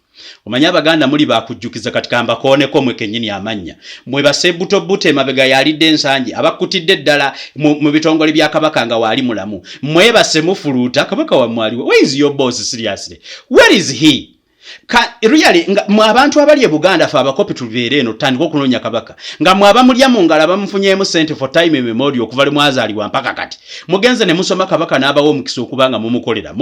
Omanye Abaganda muli bakujjukiza. Kati kambakooneko mwe kennyini amannya. Mwe basebutobuto emabega yalidde ensangi, abakkutidde ddala mu bitongole bya Kabaka nga waali mulamu. Mwebase mufuluuta. Kabaka wammwe aliwo? Where is your boss? Seriously, where is he? Ka, really, nga mwe abantu abali e Buganda, fe abakopi tubeere eno tutandike okunoonya Kabaka, nga mwe abamulya mu ngalo, abamufunyeemu sente for time immemorial, okuva lwe mwazaalibwa mpaka kati, mugenze ne musoma Kabaka n'abawa omukisa okuba nga mumukolera,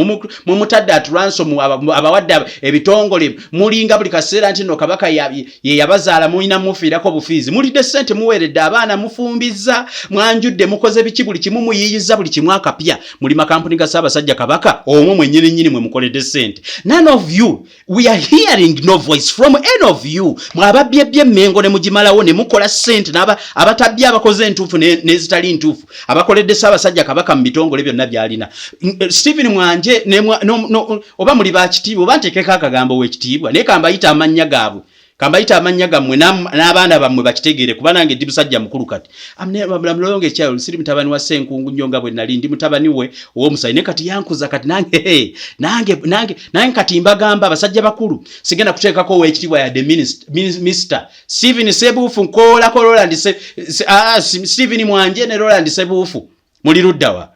mumutadde at ransom, abawadde ebitongole, mulinga buli kaseera nti no Kabaka ye yabazaala, mulina mufiirako bufiizi, mulidde sente, muweeredde abaana, mufumbizza, mwanjudde, mukoze biki, buli kimu muyiyiza, buli kimu akapya, muli makampuni ga Ssaabasajja Kabaka omwo mwennyini nnyini mwe mukoledde sente. None of you, we are hearing no voice from any of you. Mwababyebbye emmengo ne mugimalawo ne mukola ssente, n'aba abatabbye, abakoze entuufu n'ezitali ntuufu, abakoledde Ssaabasajja Kabaka mu bitongole byonna by'alina. Stephen Mwanje oba muli bakitiibwa, oba nteekeko akagambo w'ekitiibwa, naye kambayita amannya gaabwe, kambayita amannya gammwe n'abaana bammwe bakitegeere, kuba nange ndi musajja mukulu kati. I'm no longer a child. Siri mutabani wa Ssenkungu nnyo nga bwe nali ndi mutabani we ow'omusayi, naye kati yankuza. Kati nange, hey, nange nange nange kati mbagamba abasajja bakulu, sigenda kuteekako ow'ekitiibwa yadde Mr. Stephen Sebuufu nkoolako Roland Stephen Mwanje ne Roland Sebuufu, muli luddawa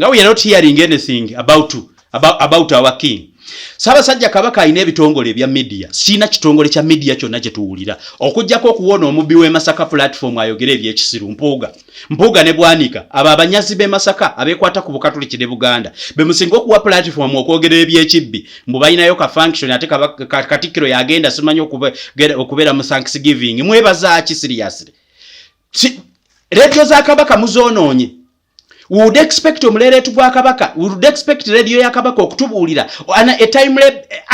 nga we are not hearing anything about our king? Ssaabasajja Kabaka alina ebitongole ebya media. Siina kitongole kya media kyonna kye tuwulira okuggyako okuwona omubbi w'e Masaka platform ayogere ebyekisiru. Mpuuga, Mpuuga ne Bwanika, abo abanyazi b'e Masaka abeekwata ku Bukatuliki ne Buganda, be musinga okuwa platform okwogera ebyekibbi, mbu balinayo ka function, ate Katikkiro yagenda simanyi okubeera mu Thanksgiving. Mwebazaaki? Seriously, radio za Kabaka muzoonoonye. We would expect omuleeretu gwa Kabaka, we would expect radio ya Kabaka okutubuulira ana a timely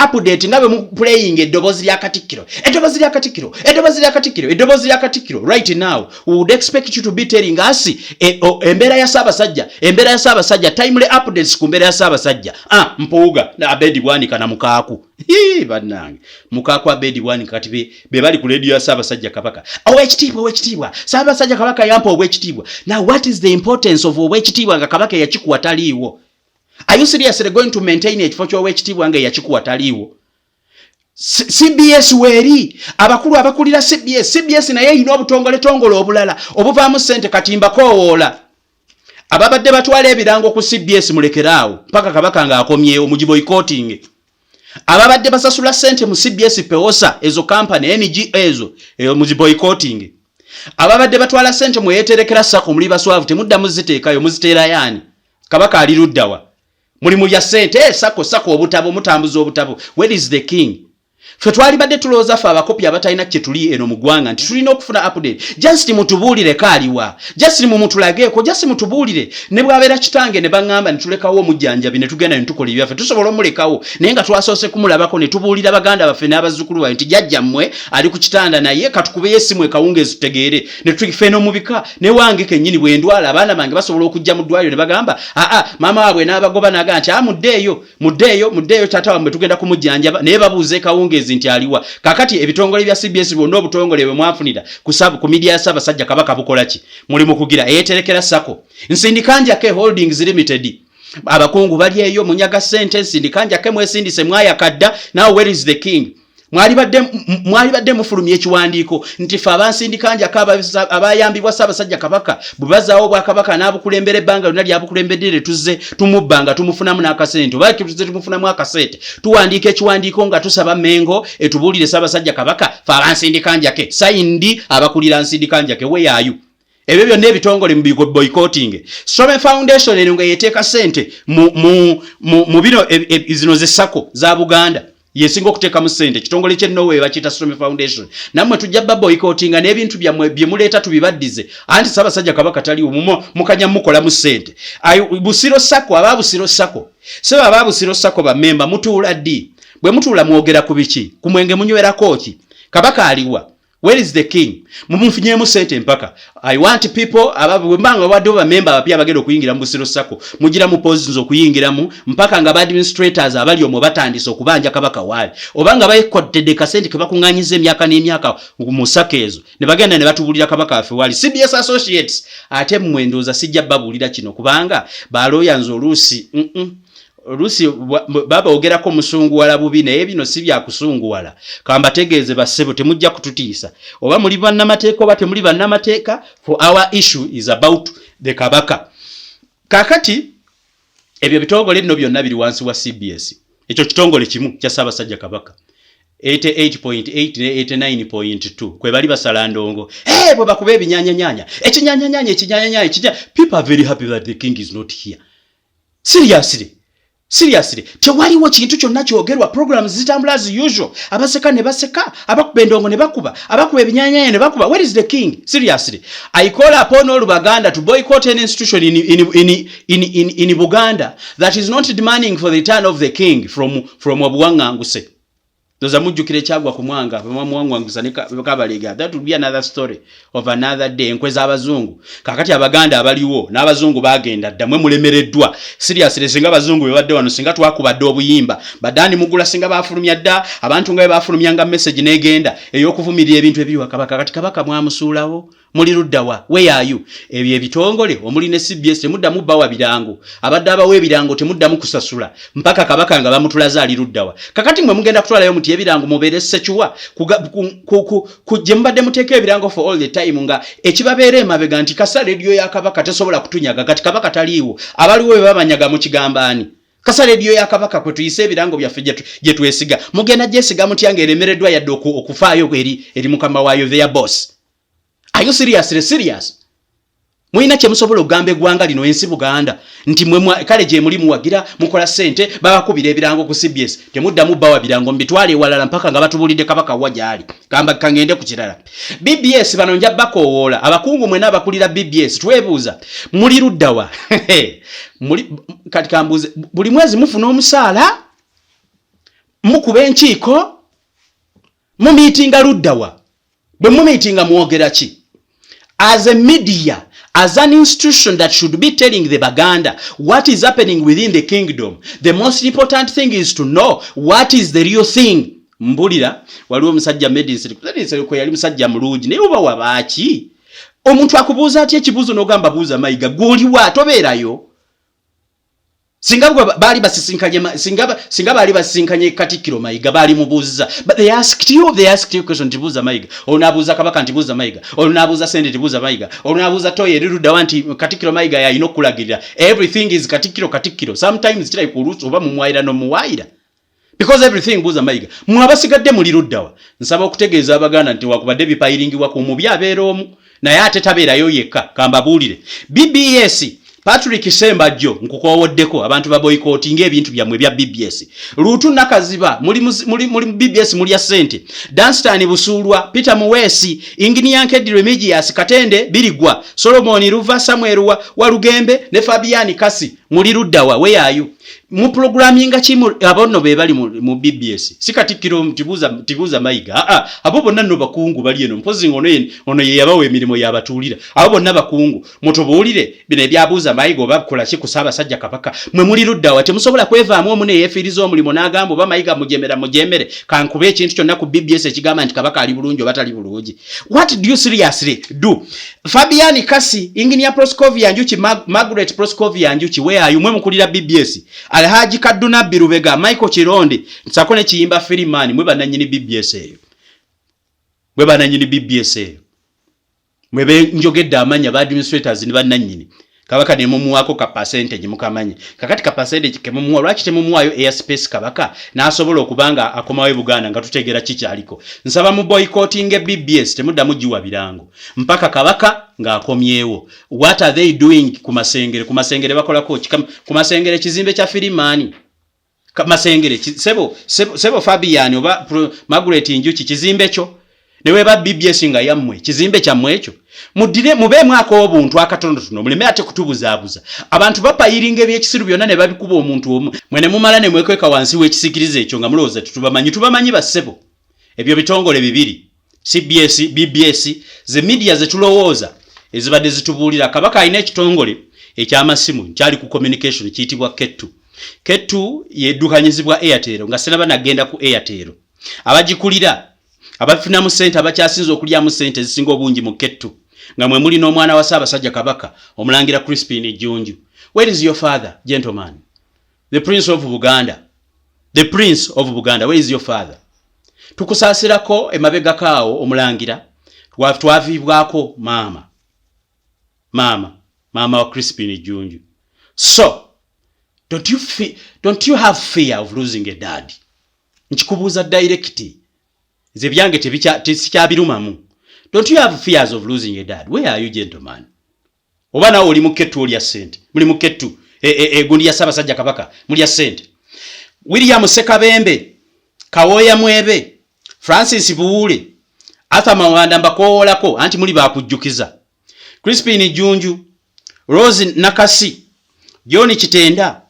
update nga bwe mu playing eddoboozi lya Katikkiro, eddoboozi lya Katikkiro, eddoboozi lya Katikkiro, eddoboozi lya Katikkiro. Right now we would expect you to be telling us embeera ya Ssaabasajja, embeera ya Ssaabasajja, timely updates ku mbeera ya Ssaabasajja. Ah, Mpuuga na Abedi Bwanika na Mukaaku. Hii, bannange, Mukaaku, Abedi Bwanika, kati be bali ku radio ya Ssaabasajja Kabaka. Owekitiibwa, owekitiibwa, Ssaabasajja Kabaka yampa obwekitiibwa. Now what is the importance of obwekitiibwa nga Kabaka eyakikuwa taliiwo? Are you seriously going to maintain ekifo ky'owekitiibwa nga eyakikuwa taliiwo? CBS weeri, abakulu abakulira CBS. CBS naye erina obutongoletongole obulala obuvaamu ssente. Kati mbakoowoola, ababadde batwala ebirango ku CBS, mulekeraawo mpaka Kabaka ng'akomyewo, mugiboycotting. Ababadde basasula ssente mu CBS, pewosa ezo company ng ezo eyo, mugiboycotting. Ababadde batwala ssente mweyeterekera SACCO, muli baswavu, temuddamu ziteekayo. Muziteerayo ani? Kabaka ali luddawa? Muli mulya ssente, SACCO, SACCO, obutabo, mutambuza obutabo. Where is the king? Ffe twalibadde tulowooza, ffe abakopi abatalina kye tuli eno mu ggwanga, nti tulina okufuna update. Just mutubuulireko aliwa, just mumutulageeko, just mutubuulire. Ne bw'abeera kitange ne baŋŋamba ne tulekawo omujjanjabi ne tugenda ne tukola ebyaffe, tusobola omulekawo, naye nga twasoose kumulabako ne tubuulira baganda baffe n'abazzukulu bafe nti jjajjammwe ali ku kitanda, naye katukubeyo essimu ekawungeezi tutegeere ne tufe mu bika. Ne wange kennyini bwe ndwala, abaana bange basobola okujja mu ddwaliro ne bagamba, aa, maama waabwe n'abagoba n'agamba nti, a, muddeeyo, muddeeyo, muddeeyo, taata wammwe tugenda kumujjanjaba, naye babuuza ekawungeezi nti aliwa. Kakati ebitongole bya CBS bwonna, obutongole bwe mwafunira ku media ya Ssaabasajja Kabaka, bukola ki? Muli mu kugira eyeterekera SACCO, Nsindikanjake Holdings Limited, abakungu bali eyo munyaga ssente. Nsindikanjake mwesindise, mwayakadda. Now where is the king? Mwalibadde mufulumya ekiwandiiko nti fe abansindikanjako abayambibwa Ssaabasajja Kabaka bwe bazaawo obwakabaka n'abukulembera ebbanga lyonna lyabukulembedde, tuzze tumubba nga tumufunamu n'akasente, oba tuzze tumufunamu akasente, tuwandiika ekiwandiiko nga tusaba Mengo etubuulire Ssaabasajja Kabaka, fe abansindikanjake, sayindi abakulira Nsindikanjake weyaayu. Ebyo byonna ebitongole mu boycotting. Some foundation eno nga yeteeka ssente mu bino zino ze SACCO za Buganda, yesinga okuteekamu ssente, ekitongole ky'e Norway bakiyita Stormy Foundation. Nammwe tujja ba boycottinga n'ebintu byammwe bye muleeta tubibaddize, anti Ssaabasajja Kabaka taliwo, mukanya mukolamu ssente. Busiro SACCO, aba Busiro SACCO, seba aba Busiro SACCO, bamemba mutuula ddi? Bwe mutuula mwogera ku biki? Ku mwenge munywerako ki? Kabaka aliwa? Where is the king? Mumufunyemu sente mpaka. I want people ababwembanga wadde ba member abapya abagenda okuyingira mu Busiro Sacco. Mugira mu positions okuyingiramu mpaka nga ba administrators abali omwo batandise okubanja Kabaka waali. Obanga bayekottedde kasente ke bakuŋŋaanyiza emyaka n'emyaka mu sacco ezo. Ne bagenda ne batubulira Kabaka waffe waali. CBS Associates ate mmwe ndowooza sijja babuulira kino kubanga ba lawyers oluusi oluusi babogerako musunguwala bubi, naye bino si byakusunguwala. Kambategeeze bassebo, temujja kututiisa oba muli bannamateeka oba temuli bannamateeka, for our issue is about the Kabaka. Kakati ebyo bitongole nno byonna biri wansi wa CBS. Ekyo kitongole kimu kya Ssaabasajja Kabaka. 88.8 ne 89.2 kwe bali basala ndongo. Hey, bwe bakuba ebinyanyanyanya, ekinyanyanyanya, ekinyanyanya, ekinya, people are very happy that the king is not here. Seriously, seriously, tewaliwo kintu kyonna kyogerwa. Programs zitambula as usual, abaseka ne baseka, abakuba endongo ne bakuba, abakuba ebinyanyanya ne bakuba. Where is the king? Seriously, I call upon all Baganda to boycott any institution in Buganda that is not demanding for the return of the king from obuwaŋŋanguse. Ndoza mujjukira ekyagwa ku Mwanga bwemuwaŋŋangusa ne Kabalega. That will be another story of another day. Enkwe z'abazungu. Kakati Abaganda abaliwo n'abazungu bagenda dda, mwe mulemereddwa. Seriously, singa abazungu bwe badde wano, singa twakubadde obuyimba badani mugula, singa bafulumya dda abantu nga bwe bafulumyanga message n'egenda ey'okuvumirira ebintu ebiri wa Kabaka. Kati Kabaka mwamusuulawo, muli luddawa? Where are you? Ebyo ebitongole omuli ne CBS temuddamu bawa birango. Abadde abawa ebirango temuddamu kusasula mpaka Kabaka nga bamutulaze ali luddawa. Kakati mwe mugenda kutwalayo muti ebirango mubeere secure gye mubadde muteeka ebirango for all the time, nga ekibabeera emabega nti kasa rediyo ya Kabaka tesobola kutunyaga. Kati Kabaka taliiwo, abaliwo bwe babanyaga mu kigambaani? Kasa rediyo ya Kabaka kwe tuyise ebirango byaffe gye twesiga, mugenda gyesiga mutya ng'eremereddwa yadde okufaayo eri mukama waayo, their boss? Are you seriously serious? Mulina kye musobola okugamba eggwanga lino, ensi Buganda, nti mwe kale gye muli muwagira, mukola ssente, babakubira ebirango ku CBS? Temuddamu bawa birango, mubitwale ewalala mpaka nga batubulidde Kabaka wa gy'ali. Kamba kangende ku kirala. BBS bano nja bakoowoola, abakungu mwena abakulira BBS, twebuuza muli luddawa? Muli kati kambuuze, buli mwezi mufuna omusaala, mukuba enkiiko, mumiitinga luddawa? Bwe mumiitinga mwogera ki? As a media, as an institution that should be telling the Baganda what is happening within the kingdom, the most important thing is to know what is the real thing. Mbulira waliwo omusajja Medinsereko, yali musajja mulungi, naye oba wabaaki omuntu akubuuza atya ekibuuzo n'ogamba buuza Mayiga? Gw'oliwa? Tobeerayo. Singa baali basisinkanye singa baali basisinkanye Katikkiro Mayiga, baali mubuuziza. But they asked you question nti buuza Mayiga. Olwo n'abuuza Kabaka nti buuza Mayiga, olwo n'abuuza sente nti buuza Mayiga, olwo n'abuuza toyo eri luddawa nti Katikkiro Mayiga yalina okulagirira. Everything is Katikkiro, Katikkiro. Sometimes kirabika oluusi oba mumuwayira n'omuwayira, because everything buuza Mayiga. Mwe abasigadde muli luddawa? Nsaba okutegeeza Abaganda nti wakubadde bipayiringibwa ku mubi abeera omu, naye ate tabeerayo yekka. Kambabuulire, BBS, Patrick Sembajjo, nkukowoddeko abantu baboycottinga ebintu byammwe ebya BBS. Luutu Nakaziba, muli mu BBS, mulya ssente. Danstan Busuulwa, Peter Muweesi, Engineer Nkedi Remigius, Katende Birigwa, Solomon Luva, Samuel Walugembe ne Fabian Kasi, muli luddawa? Weyaayo mu programming ki? Abo nno be bali mu BBS, si Katikkiro tibuuza Mayiga. Aa, abo bonna nno bakungu bali eno. Mpozi nga ono ye yabawa emirimu yabatuulira. Abo bonna bakungu. Mutubuulire bino ebyabuuza Mayiga oba kola ki ku Ssaabasajja Kabaka. Mwe muli luddawa? Temusobola kwevaamu omu neyeefiiriza omulimu n'agamba oba Mayiga mujemera mujemere, kankube ekintu kyonna ku BBS ekigamba nti Kabaka ali bulungi oba tali bulungi. What do you seriously do? Fabian Kasi, Engineer Proscovia Njuki, Margaret Proscovia Njuki, where are you? Mwe mukulira BBS. Alhaji Kaduna Birubega, Michael Kironde, nsako ne Kiyimba Firimani, mwe bannannyini BBS eyo, mwe bannannyini BBS eyo. Mwe benjogedde amanya, ba administrators ne bannannyini. Kabaka ne mumuwaako ka percentage, mukamanyi. Kakati ka percentage ke mumuwa, lwaki temumuwaayo air space Kabaka n'asobola okuba nga akomawo e Buganda nga tutegeera kikyaliko? Nsaba mu boycotting BBS, temuddamu giwa birango mpaka Kabaka ng'akomyewo. What are they doing ku Masengere? Ku Masengere bakolako ki? Ku Masengere kizimbe kya Firimani. Masengere sebo, sebo Fabian oba Margaret Njuki, kizimbe kyo ne weba BBS nga yammwe, kizimbe kyammwe ekyo. Muddire mubeemu ak'obuntu akatonotono, muleme ate kutubuzaabuza. Abantu bapayiringa ebyekisiru byonna ne babikuba omuntu omu, mwe ne mumala ne mwekweka wansi w'ekisikiriza ekyo nga mulowooza tetubamanyi. Tubamanyi bassebo. Ebyo bitongole bibiri. CBS, BBS, ze media zetulowooza ezibadde zitubuulira. Kabaka alina ekitongole ekyamasimu kyali ku communication kiyitibwa Kettu. Kettu yeddukanyizibwa Airtel, nga senaba nagenda ku Airtel, abagikulira abafunamu sente, abakyasinze okulyamu sente ezisinga obungi mu Kettu, nga mwe muli n'omwana wa Ssaabasajja Kabaka Omulangira Crispin Jjunju. Where is your father, gentleman? The Prince of Buganda, the Prince of Buganda, where is your father? Tukusaasirako emabegako awo, omulangira, twaviibwako maama, maama, maama wa Crispin Jjunju. So don't you have fear of losing a dad? Nkikubuuza direct, nze byange sikyabirumammu. Don't you have fears of losing a dad? Where are you, gentleman? Oba nawe oli mukettu, olya sente, muli mukettu egundi ya Ssaabasajja Kabaka, mulya sente. William Sekabembe, Kawooya Mwebe, Francis Buwule, Arthur Mawanda, mbakowoolako anti muli bakujjukiza. Crispin Jjunju, Rose Nakasi, John Kitenda,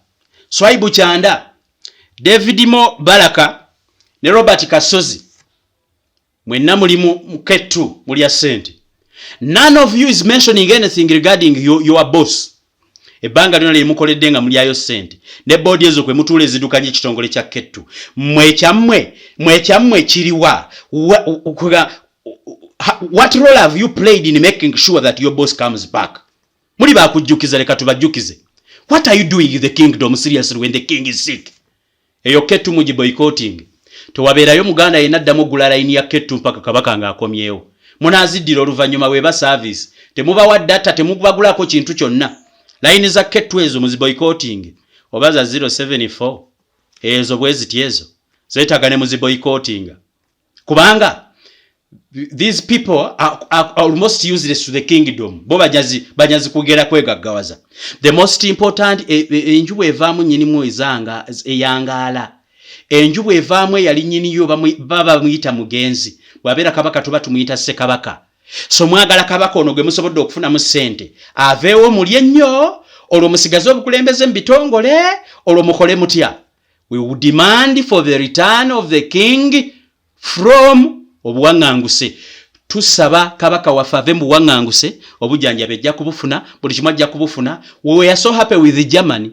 Swaibu Kyanda, David Mo Baraka ne Robert Kasozi, mwenna muli mu Kettu, mulya sente. None of you is mentioning anything regarding your boss. Ebbanga lyona lyemukoledde nga mulyayo sente ne boodi ezo kwe mutuula ezidukanya ekitongole kya Kettu, mmwe mwekyammwe kiriwa? What role have you played in making sure that your boss comes back? Muli bakujjukiza, leka tubajjukize. What are you doing in the kingdom, seriously, when the king is sick? Eyo Kettu mugi boycotting. Tewabeerayo muganda yenna addamu ogula layini ya Kettu mpaka Kabaka ng'akomyewo. Munaaziddira oluvannyuma bweba service. Temubawa data, temubagulako kintu kyonna. Layini za Kettu ezo muziboycotting, oba za 074 ezo bwe ziti, ezo zeetaaga ne muziboycottinga, kubanga these people are almost useless to the kingdom. Bo banyazi, banyazi kugera kwegaggawaza. The most important, enju bwevaamu nnyinimu ezanga eyangaala, enju bwevaamu eyali nnyiniyo baba bamuyita mugenzi. Bw'abeera kabaka tuba tumuyita ssekabaka. So mwagala kabaka ono gwe musobodde okufunamu ssente aveewo, mulye nnyo, olwo musigaze obukulembeze mu bitongole, olwo mukole mutya? We will demand for the return of the king from obuwaŋŋanguse. Tusaba kabaka waffe ave mu buwaŋŋanguse, obujjanjabi ejja kubufuna, buli kimu ajja kubufuna. We are so happy with Germany,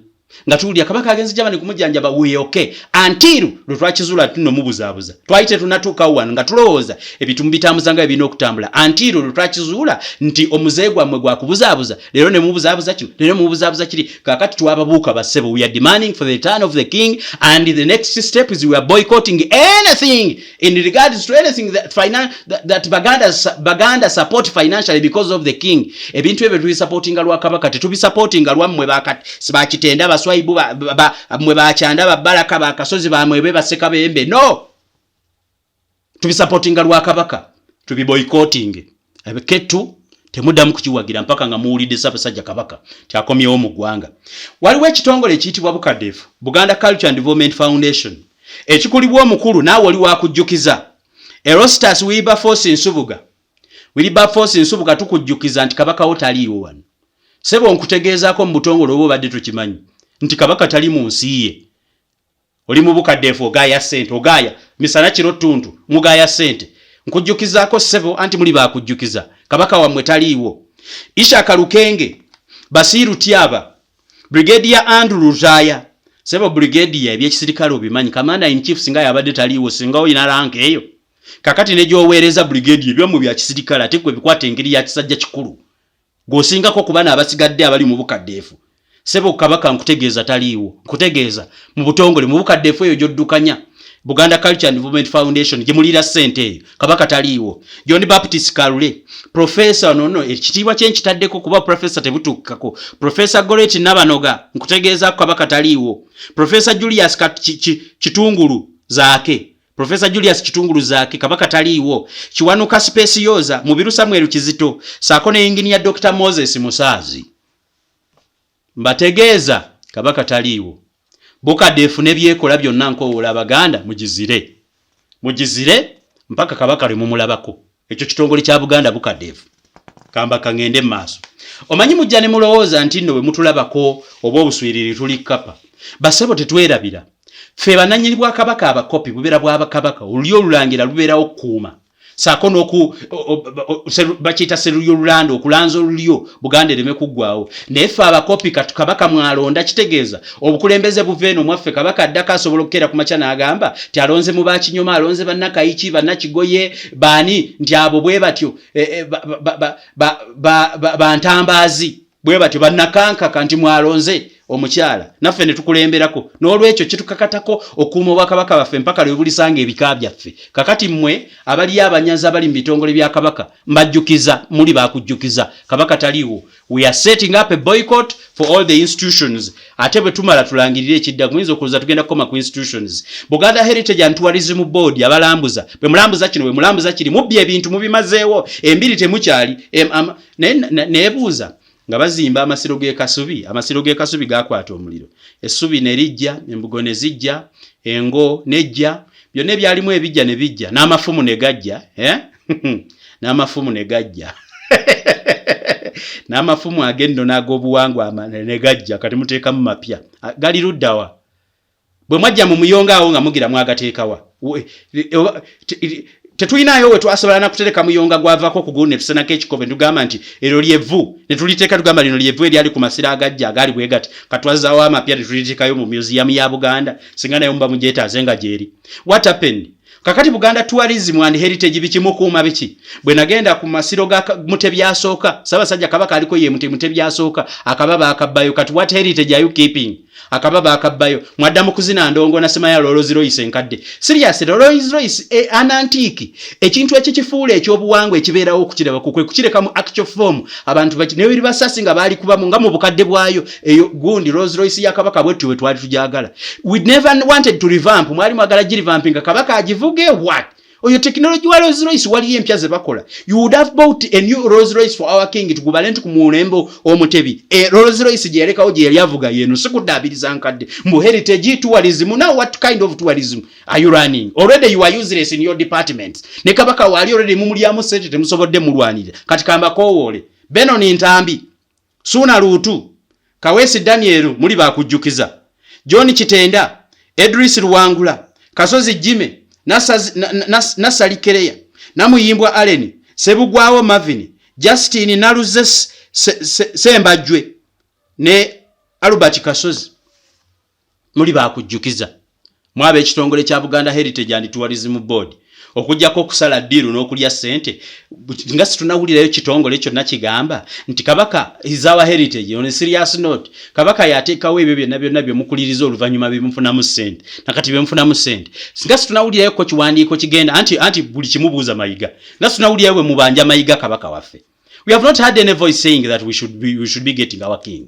nga tuwulira kabaka agenze Germany kumujjanjaba. We okay until lwe twakizuula tuno mubuzaabuza. Twali tetunatuukawo wano nga tulowooza ebintu mubitambuza nga ebirina okutambula, until lwe twakizuula nti omuzeeyi gwammwe gwakubuzaabuza. Leero ne mubuzaabuza kino, leero mubuzaabuza kiri. Kaakati twababuuka bassebo. We are demanding for the return of the king, and the next step is we are boycotting anything in regards to anything that Baganda support financially because of the king. Ebintu ebyo tubisupportinga lwa kabaka, tetubisupportinga lwammwe bakitenda, baswaibu, mmwe bakyanda, babaraka, bakasozi, bamwebe, basekabembe. No, tubisupportinga lwa kabaka. Tubiboycotting. Kettu temuddamu kukiwagira mpaka nga muwulidde Ssaabasajja Kabaka tyakomyewo mu ggwanga. Waliwo ekitongole ekiyitibwa Bukadefu, Buganda Culture and Development Foundation, ekikulibwa omukulu, naawe oli wakujjukiza, Erastus Wilberforce Nsubuga. Wilberforce Nsubuga, tukujjukiza nti kabaka wo taliiwo wano. Sebo, nkutegeezaako mu butongole oba obadde tukimanyi nti kabaka tali mu nsi ye. Oli mu Bukaddeefu, ogaaya ssente, ogaaya misana kiro ttuntu, mugaaya ssente. Nkujjukizaako ssebo, anti muli bakujjukiza, kabaka wammwe taliiwo. Ishaka Lukenge, Basiiru Tyaba, Brigadier Andrew Lutaaya. Sebo brigadier, ebyekisirikale obimanyi. Commander in chief singa yabadde taliiwo, singa oyina rank eyo kakati ne gy'oweereza brigadier, ebyammwe bya kisirikale, ate gwe bikwata engeri ya kisajja kikulu, gw'osingako ku bana abasigadde abali mu Bukaddeefu. Sebo, kabaka nkutegeeza taliiwo. Nkutegeeza mu butongole mu Bukaddeefu eyo gy'oddukanya, Buganda Culture and Development Foundation, gye muliira ssente eyo, kabaka taliiwo. John Baptist Kalule, professor, nono ekitiibwa kye nkitaddeko kuba professor tebutuukako. Professor Goret Nabanoga, nkutegeezaako kabaka taliiwo. Professor Julius Kitungulu Zaake, Professor Julius Kitungulu Zaake, kabaka taliiwo. Kiwanuka Specioza Mubiru, Samuel Kizito, saako ne Engineer Dr Moses Musaazi, mbategeeza kabaka taliiwo. Bukadeefu ne byekola byonna, nkowoola Abaganda mugizire, mugizire mpaka kabaka lwe mumulabako. Ekyo kitongole kya Buganda, Bukadeefu. Kamba kaŋŋende mu maaso. Omanyi mujja ne mulowooza nti nno bwe mutulabako oba obuswiriri tuli kapa. Basebo, tetwerabira ffe bannannyini bwakabaka. Abakopi bubeera bwabakabaka, olulyo olulangira lubeerawo kukuuma. Saako n'oku bakiyita serulyo lulanda, okulanza olulyo Buganda ereme kuggwawo. Naye ffe abakopi katu Kabaka mwalonda, kitegeeza obukulembeze buva eno mwaffe. Kabaka addako asobola okukeera ku makya n'agamba nti alonze mu bakinyoma, alonze bannakayiki, bannakigoye, baani, nti abo bwe batyo bantambaazi bwe batyo bannakankaka, nti mwalonze omukyala naffe ne tukulemberako. N'olwekyo kitukakatako okuuma obwakabaka baffe mpaka lwe bulisanga ebika byaffe. Kakati mmwe abaliyo abanyazi abali mu bitongole bya Kabaka, mbajjukiza, muli bakujjukiza, Kabaka taliiwo. We are setting up a boycott for all the institutions. Ate bwe tumala tulangirire ekidda. Muyinza okulowooza tugenda kukoma ku institutions. Buganda Heritage and Tourism Board, abalambuza, bwe mulambuza kino, bwe mulambuza kiri, mubbye ebintu, mubimazeewo, embiri temukyali. Naye neebuuza nga bazimba amasiro g'e Kasubi, amasiro g'e Kasubi gakwata omuliro, essubi ne lijja, embugo ne zijja, engo nejja, byonna ebyalimu ebijja ne bijja, n'amafumu ne gajja, eh? N'amafumu ne gajja, n'amafumu ag'ennono ag'obuwangwa ne gajja. Kati muteekamu mapya, gali luddawa? Bwe mwajja mu muyonga awo nga mugira mwagateekawa? Tetulinayo we twasobola na kutereka muyonga gwavako kugulu ne tusenako ekikobe ne tugamba nti eryo lyevvu, ne tuliteeka, tugamba lino lyevvu eryali ku masiro agajja agaali bwe gati. Katwazaawo amapya ne tuliteekayo mu museum ya Buganda, singa nayo muba mugyetaaze nga gyeri. What happened? Kakati Buganda Tourism and Heritage biki, mukuuma biki? Bwe nagenda ku masiro ga Mutebi asooka, Ssaabasajja Kabaka aliko ye Mutebi asooka, akaba baakabbayo. Kati what heritage are you keeping? Akaba baakabbayo. Mwadda mu kuzina ndongo nasemaya Rolls Royce enkadde. Serious, Rolls Royce an antique, ekintu ekikifuula ekyobuwangwa ekibeerawo okukiraba kwe kukireka mu actual form. Abantu naye biri basasi nga baali kubamu nga mu bukadde bwayo eyo gundi Rolls Royce ya Kabaka bwettu bwe twali tujagala. We never wanted to revamp. Mwali mwagala girevampinga Kabaka agivuge. What oyo technology wa Rolls Royce waliyo empya ze bakola. You would have bought a new Rolls Royce for our king, tugubale nti ku mulembe omutebi Rolls Royce gye yalekawo gye yali avuga yeno, si kuddaabiriza nkadde. Mbu heritage tourism. Now what kind of tourism are you running? Already you are useless in your departments. Ne Kabaka waali already mumulyamu sente, temusobodde mulwanirira. Kati kambakoowoole: Benon Ntambi, Suuna Luutu, Kaweesi Daniel, muli bakujjukiza, John Kitenda, Edris Luwangula, Kasozi Jime, Nasali Kereya, Namuyimbwa Allen, Sebugwawo Marvin, Justin Naluze, Sembajwe ne Albert Kasozi, muli bakujjukiza. Mwaba ekitongole kya Buganda Heritage and Tourism Board, okugjako okusala ddiiru n'okulya ssente, nga situnawulirayo kitongole kyonna kigamba nti Kabaka is our heritage. On a serious note, Kabaka yateekawo ebyo byonna byonna byemukuliriza oluvannyuma byemufunamu ssente. Nakati byemufunamu ssente, nga situnawulirayo ko kiwandiiko kigenda anti buli kimubuuza Mayiga, nga situnawulirayo bwe mubanja Mayiga Kabaka waffe. We have not had any voice saying that we should be getting our king.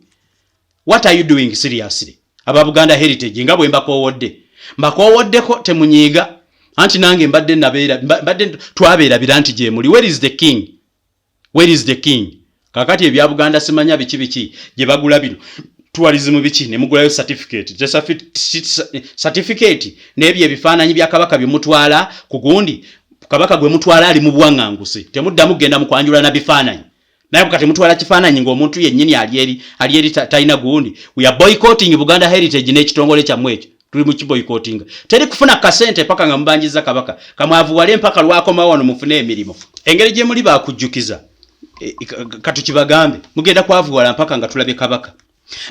What are you doing seriously, aba Buganda Heritage? Nga bwe mbakoowoddeko mbakoowoddeko, temunyiiga, anti nange mbadde nabeera mbadde twabeerabira nti gyemuli. Where is the king? Where is the king? Kakati ebya Buganda simanya biki biki gye bagula bino tourism biki, ne mugulayo certificate, certificate n'ebyo ebifaananyi bya Kabaka bye mutwala ku gundi. Kabaka gwe mutwala ali mu bwaŋŋanguse, temuddamu kugenda mu kwanjula na bifaananyi. Naye kati mutwala kifaananyi ng'omuntu yennyini ali eri, ali eri talina gundi. We are boycotting Buganda Heritage n'ekitongole kyammwe ekyo, tuli mu kiboycottinga. Teri kufuna kasente paka nga mubanjiza Kabaka. Kamwavuwale mpaka lwakomawo wano mufune emirimu. Engeri gye muli bakujjukiza, katukibagambe, mugenda kwavuwala mpaka nga tulabye Kabaka.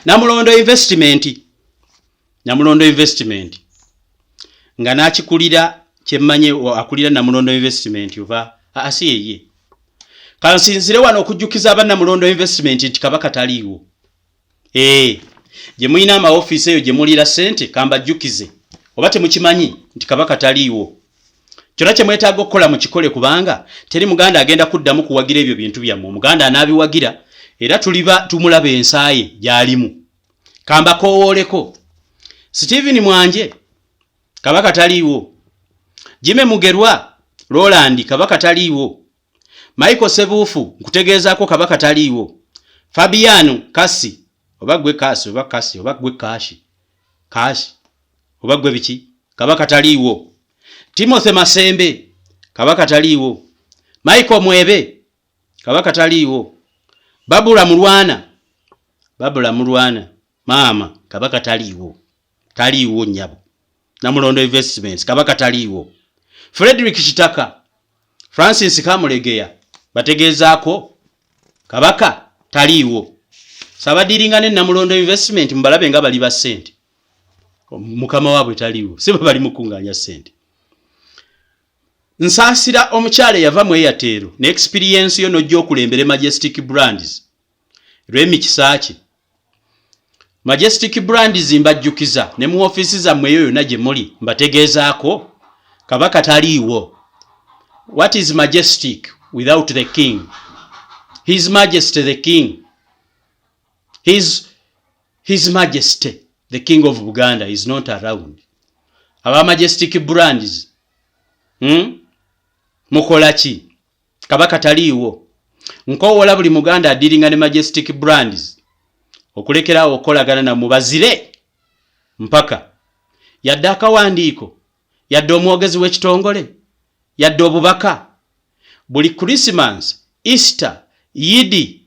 Namulondo Investment, Namulondo Investment nga n'akikulira kyemmanye akulira Namulondo Investment oba asi yeye. Kansinzire wano okujjukiza aba Namulondo Investment nti Kabaka taliiwo. Ee, gye mulina amaofiisi eyo gye mulira ssente, kambajjukize oba temukimanyi nti Kabaka taliiwo. Kyonna kye mwetaaga okukola mukikole, kubanga teri Muganda agenda kuddamu kuwagira ebyo bintu byammwe. Omuganda anaabiwagira era tuliba tumulaba ensaaye gy'alimu. Kambakoowooleko: Stephen Mwanje, Kabaka taliiwo. Jime Mugerwa Roland, Kabaka taliiwo. Michael Sebuufu, nkutegeezaako Kabaka taliiwo. Fabiano Kasi, oba gwe Kasi, oba Kasi, oba gwe Kashi Kashi, oba gwe biki, Kabaka taliiwo. Timothy Masembe, Kabaka taliiwo. Michael Mwebe, Kabaka taliiwo. Babula Mulwana, Babula Mulwana maama, Kabaka taliiwo, taliiwo nnyabo. Namulondo Investments, Kabaka taliiwo. Frederick Kitaka, Francis Kamulegeya bategeezaako Kabaka taliiwo. Sabadiringa ne Namulondo Investment mubalabe nga bali ba ssente, mukama waabwe taliiwo, si bwe bali mukunganya ssente. Nsaasira omukyala eyava mu Airtel ne experience yo n'ojja okulembere Majestic Brands. Remi Kisaaki, Majestic Brands mbajjukiza ne mu ofiisi zammwe eyo yonna gye muli mbategeezaako Kabaka taliiwo. What is Majestic without the king? His Majesty the king. His Majesty the king of Buganda is not around. Aba Majestic Brands, Mukola ki? Kabaka taliiwo. Nkowoola buli Muganda adiringa ne Majestic Brands okulekerawo okukolagana nammwe, bazire mpaka yadde akawandiiko, yadde omwogezi w'ekitongole, yadde obubaka. Buli Christmas, Easter, Yidi,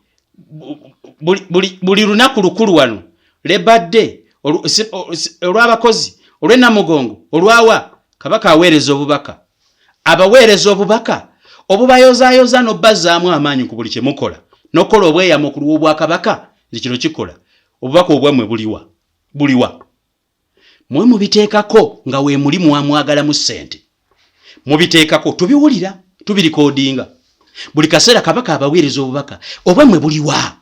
buli lunaku lukulu wano, Labor Day, olw'abakozi, olw'enamugongo, olwawa, Kabaka aweereza obubaka, abaweereza obubaka obubayozaayoza n'obbazaamu amaanyi ku buli kye mukola n'okukola obweyamo ku lw'obwakabaka nti kino kikola. Obubaka obwammwe buliwa? Buliwa? Mwe mubiteekako nga weemuli mwamwagalamu ssente, mubiteekako, tubiwulira, tubirikodinga buli kaseera. Kabaka abaweereza obubaka, obwammwe buliwa?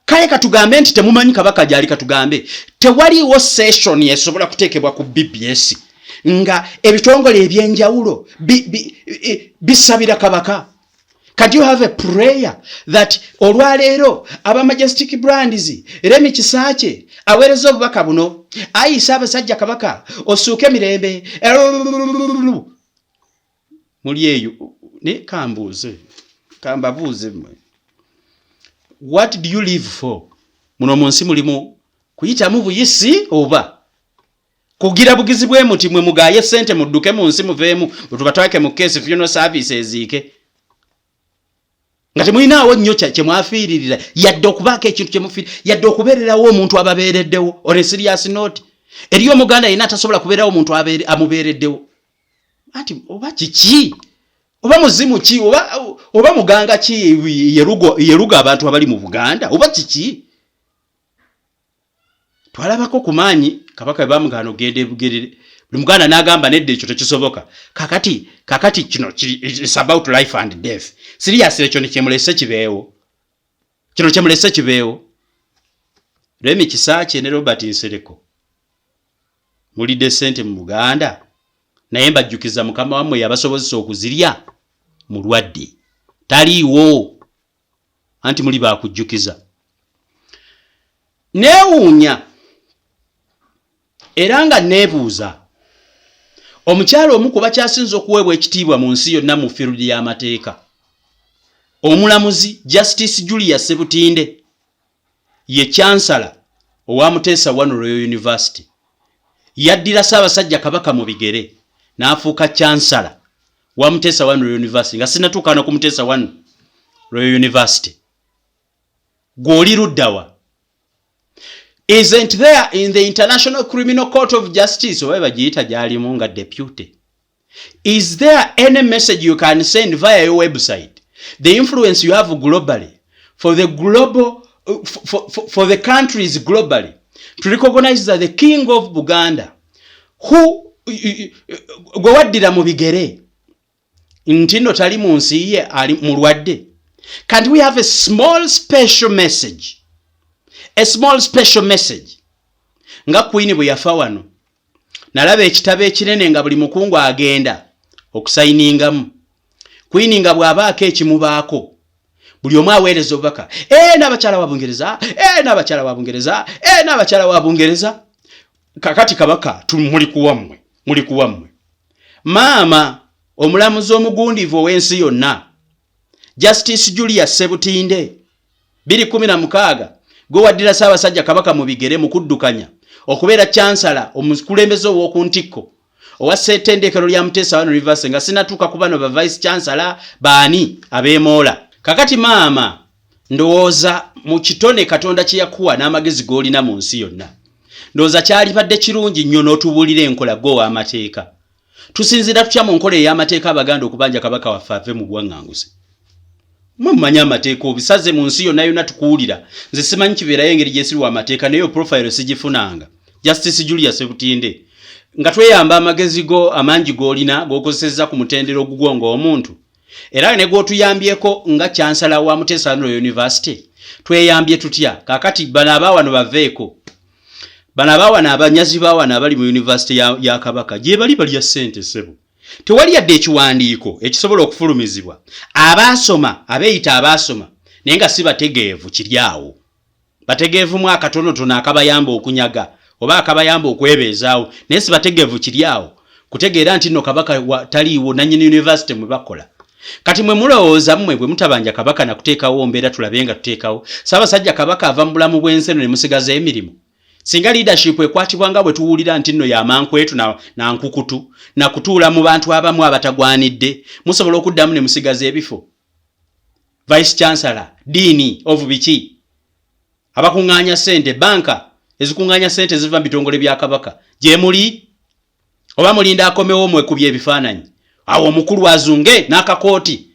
Kale katugambe nti temumanyi Kabaka gyali, katugambe tewaliiwo session esobola kuteekebwa ku BBS nga ebitongole ebyenjawulo bisabira Kabaka. Can you have a prayer that olwaleero aba Majestic Brands, Remi Kisaakye aweereza obubaka buno, ayi Ssaabasajja Kabaka osuuke emirembe muli eyo? Ne kambuuze, kambabuuze mmwe, what do you live for muno mu nsi? Mulimu kuyitamu buyisi oba kugira bugizi bwe muti mwe mugaye sente mudduke mu nsi muveemu, tubatwake mu case funeral service eziike nga temulinaawo nnyo kyemwafiiririra, yadde okubaako ekintu kyemufiiri, yadde okubeererawo omuntu ababeereddewo? On a serious note, eriyo Omuganda yenna atasobola kubeerawo omuntu amubeereddewo? Anti oba kiki, oba muzimu ki, oba muganga ki yeruga abantu abali mu Buganda, oba kiki? Twalabako ku maanyi Kabaka bwe bamugaana okugenda ebugerere, buli Muganda n'agamba nedda, ekyo tekisoboka. Kakati kino it's about life and death. Serious, ekyo nekyemulese kibeewo, kino kyemulese kibeewo. Remi Kisaakye ne Robert Nsereko mulidde sente mu Buganda, naye mbajjukiza mukama wammwe yabasobozesa okuzirya mulwadde, taliiwo. Anti muli bakujjukiza. Neewuunya era nga neebuuza omukyala omu ku bakyasinza okuweebwa ekitiibwa mu nsi yonna mu field y'amateeka, omulamuzi Justice Julia Sebutinde, ye chancellor owa Muteesa One Royal University. Yaddira Ssaabasajja Kabaka mu bigere n'afuuka chancellor wa Muteesa One Royal University nga sinatuuka ku Muteesa One Royal University. Gw'oli luddawa? Isn't there in the International Criminal Court of Justice, oba bagiyita, gyalimu nga deputy? Is there any message you can send via your website, the influence you have globally, for the global for the countries globally to recognize that the king of Buganda, who gwe waddira mu bigere, nti nno tali mu nsi ye, ali mulwadde? Can't we have a small special message, a small special message, nga Queen bwe yafa wano nalaba ekitabo ekinene nga buli mukungu agenda okusayiningamu, Queen nga bw'abaako ekimubaako buli omu aweereza obubaka, e n'abakyala wa Bungereza, e n'abakyala wa Bungereza, e n'abakyala wa Bungereza? Kakati Kabaka muli kuwammwe, muli kuwammwe. Maama omulamuzi omugundiivu ow'ensi yonna, Justice Julius Sebutinde, 2016 gwe waddira Ssaabasajja Kabaka mu bigere mu kuddukanya okubeera chancellor, omukulembeze ow'oku ntikko owa ssettendekero lya Muteesa One University, nga sinatuuka ku bano ba vice chancellor baani abeemoola. Kakati maama, ndowooza mu kitone Katonda kye yakuwa n'amagezi g'olina mu nsi yonna, ndowooza kyalibadde kirungi nnyo n'otubuulira enkola gwe ow'amateeka. Tusinziira tutya mu nkola ey'amateeka Abaganda okubanja Kabaka waffe ave mu buwaŋŋanguse? Mwe mumanyi amateeka obisaze mu nsi yonna yonna tukuwulira. Nze simanyi kibeerayo engeri gyesiriwa amateeka naye profile sigifunanga. Justice Julius Sebutinde, nga tweyamba amagezi go amangi g'olina g'okozesezza ku mutendera ogugwo ng'omuntu era ne gw'otuyambyeko nga chancellor wa Muteesa Royal University, tweyambye tutya? Kaakati bano abaawano baveeko, bano abaawano abanyazi baawano abali mu yunivasite ya, ya Kabaka gye bali balya ssente. Ssebo, tewali yadde ekiwandiiko ekisobola okufulumizibwa. Abaasoma, abeeyita abaasoma naye nga si bategeevu, kiri awo bategeevumu akatonotono akabayamba okunyaga oba akabayamba okwebeezaawo, naye si bategeevu kiri awo kutegeera nti nno Kabaka taliiwo nannyini yunivasite mwe bakola. Kati mwe mulowooza mmwe bwe mutabanja Kabaka nakuteekawo mbeera, tulabe nga tuteekawo Ssaabasajja Kabaka ava mu bulamu bw'ensi eno ne musigaza emirimu. Singa leadership ekwatibwa nga bwe tuwulira nti nno yamankwetu na, na nkukutu nakutuula mu bantu abamu abatagwanidde, musobola okuddamu ne musigaza ebifo vice chancellor, dean of biki, abakuŋŋaanya ssente, banka ezikuŋŋaanya ssente ziva mu bitongole bya Kabaka gye muli, oba mulinda akomewo mwekubya ebifaananyi awo omukulu azunge n'akakooti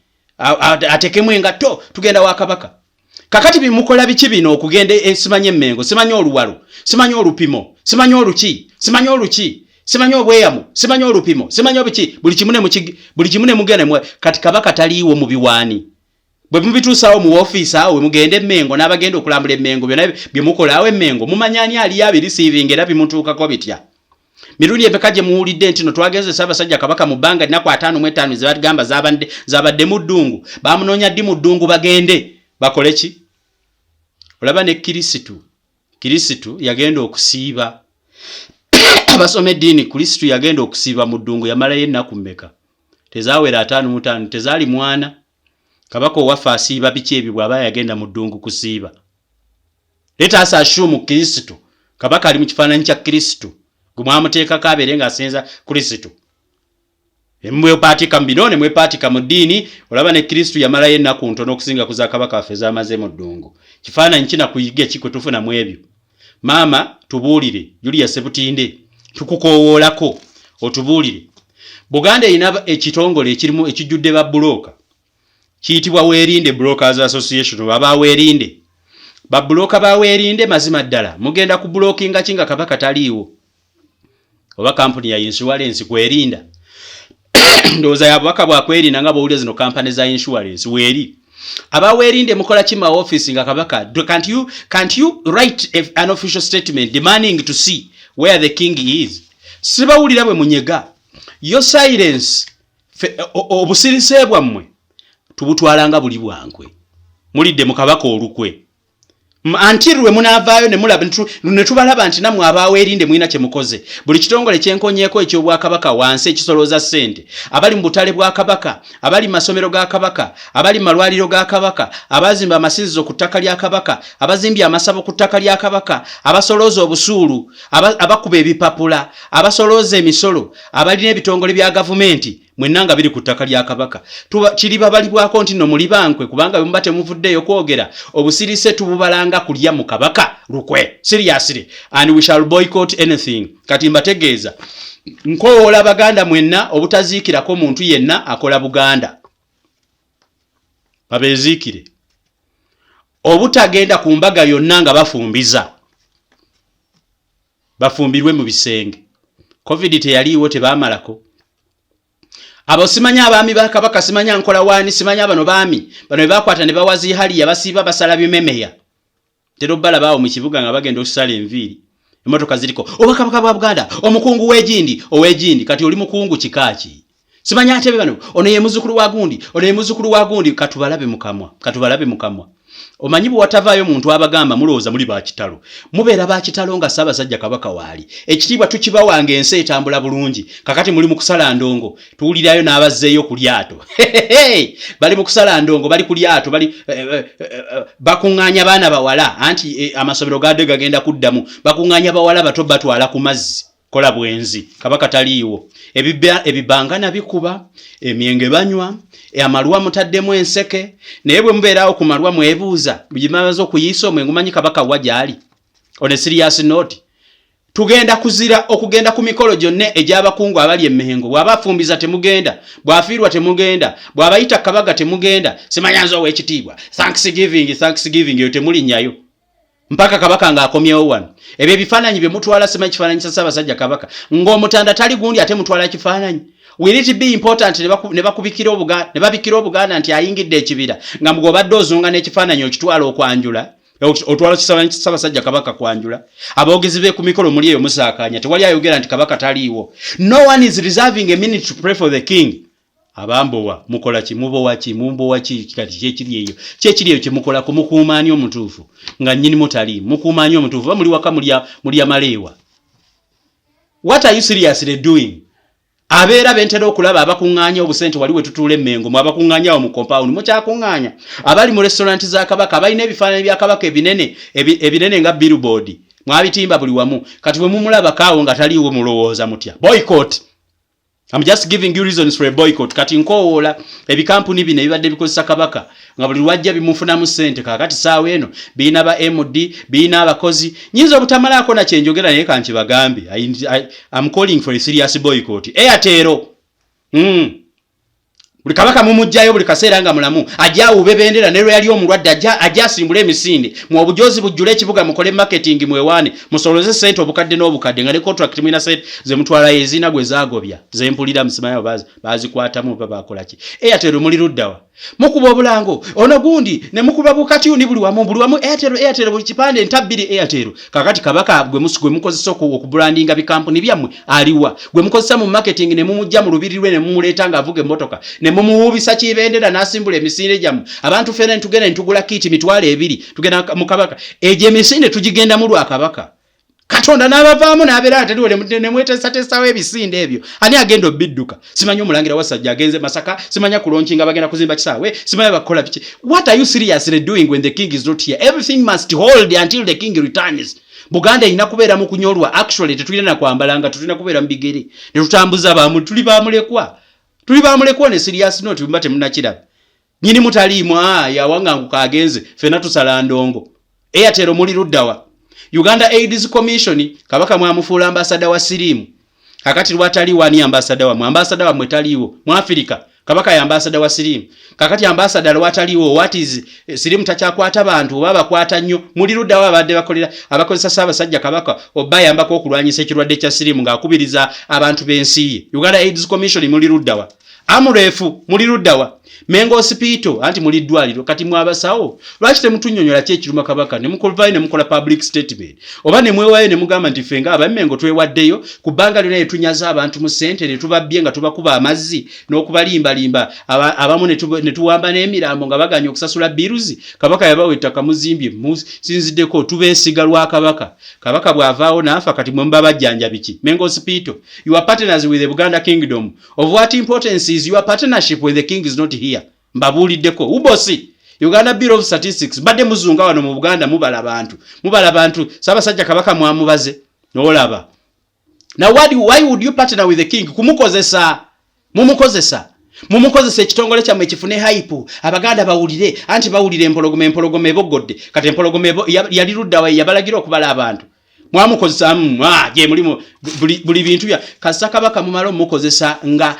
atekemu engatto tugenda wa Kabaka? Kakati bimukola biki bino okugenda simanyi Emmengo, simanyi oluwalo, simanyi olupimo, simanyi oluki, simanyi oluki, simanyi obweyamu, simanyi olupimo, simanyi obiki, buli kimu ne buli kimu ne mugenda. Kati Kabaka taliiwo mu biwaani bwe mubituusaawo mu woofiisi awo we mugenda Emmengo n'abagenda okulambula Emmengo, byonna bye mukolaawo Emmengo mumanya ani aliyo abirisiivinga era bimutuukako bitya? Mirundi emeka gye muwulidde nti no twagenze Ssaabasajja Kabaka mu bbanga nnaku 55 ze bagamba zabadde mu ddungu? Bamunoonya ddi mu ddungu? Bagende bakole ki? Olaba ne Kirisitu, Kirisitu yagenda okusiiba, abasoma eddiini, Kirisitu yagenda okusiiba mu ddungu, yamalayo ennaku mmeka? Tezaawera 55, tezaali mwana. Kabaka owaffe asiiba biki ebyo bw'aba yagenda mu ddungu kusiiba? Let us assume Kristo, Kabaka ali mu kifaananyi kya Kristo gwe mwamuteekako abeere ng'asinza Kristo, nemwepaatika mu bino ne mwepaatika mu ddiini. Olaba ne Kristo yamalayo ennaku ntono okusinga ku za Kabaka waffe z'amaze mu ddungu. Kifaananyi kinakuyiga ki kwe tufuna mu ebyo? Maama tubuulire, Julia Sebutinde, tukukoowoolako otubuulire. Buganda erina ekitongole ekirimu ekijjudde babbulooka kiyitibwa Weerinde Brokers Association oba Baweerinde, babbulooka baweerinde. Mazima ddala mugenda ku bulokinga ki nga Kabaka taliiwo? Oba kampuni ya insurance kwerinda? Ndowooza ya bubaka bwakwerinda nga bwowulira zino kampani za insurance weeri. Abaweerinde mukola ki ma office nga Kabaka? Can't you write an official statement demanding to see where the king is? Sibawulira bwe munyega. Your silence, obusirise bwammwe tubutwala nga buli bwankwe, mulidde mu Kabaka olukwe until lwe munaavaayo ne mulaba ne tubalaba nti nammwe abaaweerinde mulina kye mukoze. Buli kitongole kyenkonyeeko ekyobwakabaka wansi ekisolooza ssente, abali mu butale bwa Kabaka, abali mu masomero ga Kabaka, abali mu malwaliro ga Kabaka, abazimba amasinzizo ku ttaka lya Kabaka, abazimbye amasabo ku ttaka lya Kabaka, abasolooza obusuulu, abakuba ebipapula, abasolooza emisolo, abalina ebitongole bya gavumenti, mwenna nga biri ku ttaka lya Kabaka, kiribabalibwako nti no muli bankwe, kubanga bwe muba temuvuddeeyo kwogera, obusirise tububalanga kulya mu Kabaka lukwe. Seriously, and we shall boycott anything. Kati mbategeeza, nkowoola Abaganda mwenna obutaziikirako muntu yenna akola Buganda, babeeziikire, obutagenda ku mbaga yonna nga bafumbiza, bafumbirwe mu bisenge. Covid teyaliiwo, tebamalako abo. Simanya abaami ba Kabaka, simanya nkola waani, simanya bano baami bano bebakwata ne bawaziihaliya, basiiba basala bimemeya. Tera obbalabaawo mu kibuga nga bagenda okusala enviiri, emotoka ziriko obwakabaka bwa Buganda, omukungu w'egindi, ow'egindi. Kati oli mukungu kika ki? Simanya ate bano, ono ye muzukulu wa gundi, ono ye muzukulu wa gundi. Katubalabe mukamwa, katubalabe mukamwa. Omanyi bwe watavaayo muntu abagamba, mulowooza muli bakitalo, mubeera bakitalo nga Ssaabasajja Kabaka waali. Ekitiibwa tukibawanga ensi etambula bulungi. Kakati muli mu kusala ndongo, tuwulirayo n'abazzeeyo ku lyato, bali mu kusala ndongo, bali ku lyato, bali bakuŋŋaanya baana bawala, anti amasomero gadde gagenda kuddamu, bakuŋŋaanya bawala bato batwala ku mazzi kola bwenzi. Kabaka taliiwo, ebibanga nabikuba, emyenge banywa, amalwa mutaddemu enseke. Naye bwe mubeerawo ku malwa mwebuuza bimaze okuyiisa omwenge, omanyi Kabaka wa gyali? On a serious note, Tugenda kuzira okugenda ku mikolo gyonna egy'abakungu abali e Mmengo. Bw'aba afumbiza temugenda, bw'afiirwa temugenda, bw'abayita kabaga temugenda. Simanya nze ow'ekitiibwa, Thanksgiving, Thanksgiving eyo temulinnyayo mpaka Kabaka ng'akomyewo wano. Ebyo ebifaananyi bye mutwala, simanyi kifaananyi kya Ssaabasajja Kabaka ng'Omutanda tali gundi, ate mutwala kifaananyi. Will it be important ne bakubikira Obuganda, ne babikira Obuganda nti ayingidde ekibira, nga mugobadde ozunga n'ekifaananyi okitwala okwanjula, otwala kifaananyi kya Ssaabasajja Kabaka kwanjula? Aboogezi be ku mikolo muli eyo musaakaanya, tewali ayogera nti Kabaka taliiwo. No one is reserving a minute to pray for the king. Abambowa mukola ki? Mubowa ki? Mumbowa ki? Kati kyekiri eyo, kyekiri eyo kyemukolako. Mukuuma ani omutuufu nga nnyinimu tali? Mukuuma ani omutuufu? Ba muli waka mulya maleewa. What are you seriously doing? Abeera bentera okulaba abakuŋŋaanya obusente wali we tutuula Emmengo, mwe abakuŋŋaanya awo mu compound, mukyakuŋŋaanya? Abali mu restaurant za Kabaka, abalina ebifaananyi bya Kabaka ebinene, ebinene nga billboard, mwabitimba buli wamu. Kati bwe mumulabako awo nga taliiwo, mulowooza mutya? Boycott. I'm just giving you reasons for a boycott. Kati nkoowoola ebikampuni bino ebibadde bikozesa Kabaka nga buli lwajja bimufunamu ssente. Kaakati saawa eno birina ba MD, birina abakozi. Nyinza obutamalaako na kyenjogera, naye kankibagambe. I'm calling for a serious boycott. Airtel. Buli Kabaka mumuggyayo buli kaseera nga mulamu, ajja awuube bendera, ne lwe yali omulwadde ajja asimbule emisinde mu obujozi bujjule ekibuga, mukole marketing, mwewaane, musoloze ssente obukadde n'obukadde, nga ne contract mulina ssente ze mutwalayo ezina gwe zaagobya zempulira musimanyi bazikwatamu oba bakola ki. Airtel muli luddawa? Mukuba obulango ono gundi ne mukuba bukatyuni buli wamu, buli wamu Airtel, Airtel, buli kipande ntabbiri Airtel. Kakati Kabaka gwe mukozesa okubrandinga bikampuni byammwe aliwa? Gwe mukozesa mu marketing ne mumujja mu lubiri lwe ne mumuleeta ng'avuga emmotoka ne mumuwuubisa kibendera n'asimbula emisinde gyammwe. Abantu ffena ne tugenda ne tugula kiiti 20,000, tugenda mu Kabaka. Egyo emisinde tugigendamu lwa Kabaka. Katonda n'abavaamu n'abeera nga teliwo, ne mweteesateesawo ebisinde ebyo. Ani agenda obidduka? Simanyi omulangira Wasajja agenze Masaka, simanya kulaunchinga, bagenda kuzimba kisaawe, simanyi bakola biki. What are you seriously doing when the king is not here? Everything must hold until the king returns. Buganda erina kubeera mu kunyolwa. Actually tetulina nakwambala nga tulina kubeera mu bigere ne tutambuza bamu. Tuli bamulekwa, tuli bamulekwa. Ne serious note, mba temunakiraba, nyini mutaliimu yawanganguka agenze, fenna tusala ndongo. Airtel muli luddawa? Uganda AIDS Commission, Kabaka mwamufuula ambasada wa siriimu. Kakati lwataliwo, ani ambasada wammwe? Ambasada wammwe taliiwo mu Afirika. Kabaka ye ambasada wa siriimu. Kakati ambasada lwataliiwo, what is siriimu? Takyakwata bantu oba bakwata nnyo? Muli luddawo abadde bakolera abakozesa Ssaabasajja Kabaka obayambako okulwanyisa ekirwadde kya siriimu ng'akubiriza abantu b'ensi ye? Uganda AIDS Commission muli luddawa? Amref muli luddawa? Mengo Hospital, anti muli ddwaliro, kati mwabasawo, lwaki temutunnyonnyola ki ekiruma Kabaka ne mukolvayo ne mukola public statement, oba ne mwewayo ne mugamba nti ffe nga abammengo twewaddeyo ku bbanga lyonna ne tunyaza abantu mu ssente ne tubabbye nga tubakuba amazzi n'okubalimbalimba, abamu ne tuwamba n'emirambo nga baganya okusasula bills. Kabaka yabawa ettaka, muzimbye, musinziddeko, tubeesiga lwa Kabaka. Kabaka bw'avaawo n'afa, kati mwe muba bajjanja biki? Mengo Hospital, you are partners with the Buganda Kingdom. Of what importance is your partnership when the king is not here? Mbabuuliddeko. UBOS, Uganda Bureau of Statistics, badde muzunga wano mu Buganda, mubala bantu, mubala bantu. Ssaabasajja Kabaka mwamubaze n'olaba. Now why would you partner with the king? Kumukozesa, mumukozesa, mumukozesa ekitongole kyammwe kifune hype, Abaganda bawulire. Anti bawulira empologoma, empologoma eboggodde. Kati empologoma yali luddawa yabalagira okubala abantu? Mwamukozesa gye mulimu buli bintu bya kasa. Kabaka mumala omukozesa nga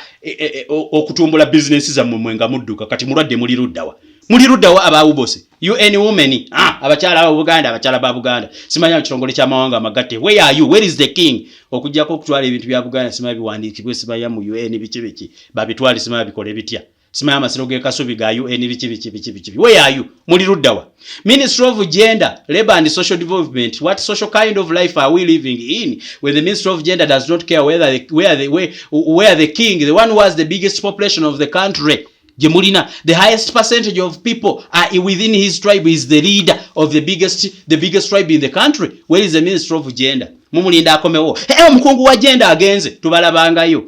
okutumbula bizinesi zammwe, mwe nga mudduka. Kati mulwadde, muli luddawa? Muli luddawa aba UBOS? UN Women, abakyala abo Buganda, abakyala ba Buganda, simanya kitongole ky'amawanga amagatte, where are you? Where is the king? Okuggyako okutwala ebintu bya Buganda, simanya biwandiikibwe, simanya mu UN biki biki babitwale, simanya bikole bitya, simanya amasiro g'e Kasubi ga UN biki biki biki biki. Where are you? Muli luddawa? Ministry of Gender, Labor and Social Development, what social kind of life are we living in when the Ministry of Gender does not care whether the, where, the, where, where the king, the one who has the biggest population of the country gye mulina, the highest percentage of people are within his tribe, is the leader of the biggest tribe in the country? Where is the Ministry of Gender? Mumulinda akomewo. Hey, omukungu wa gender agenze, tubalabangayo.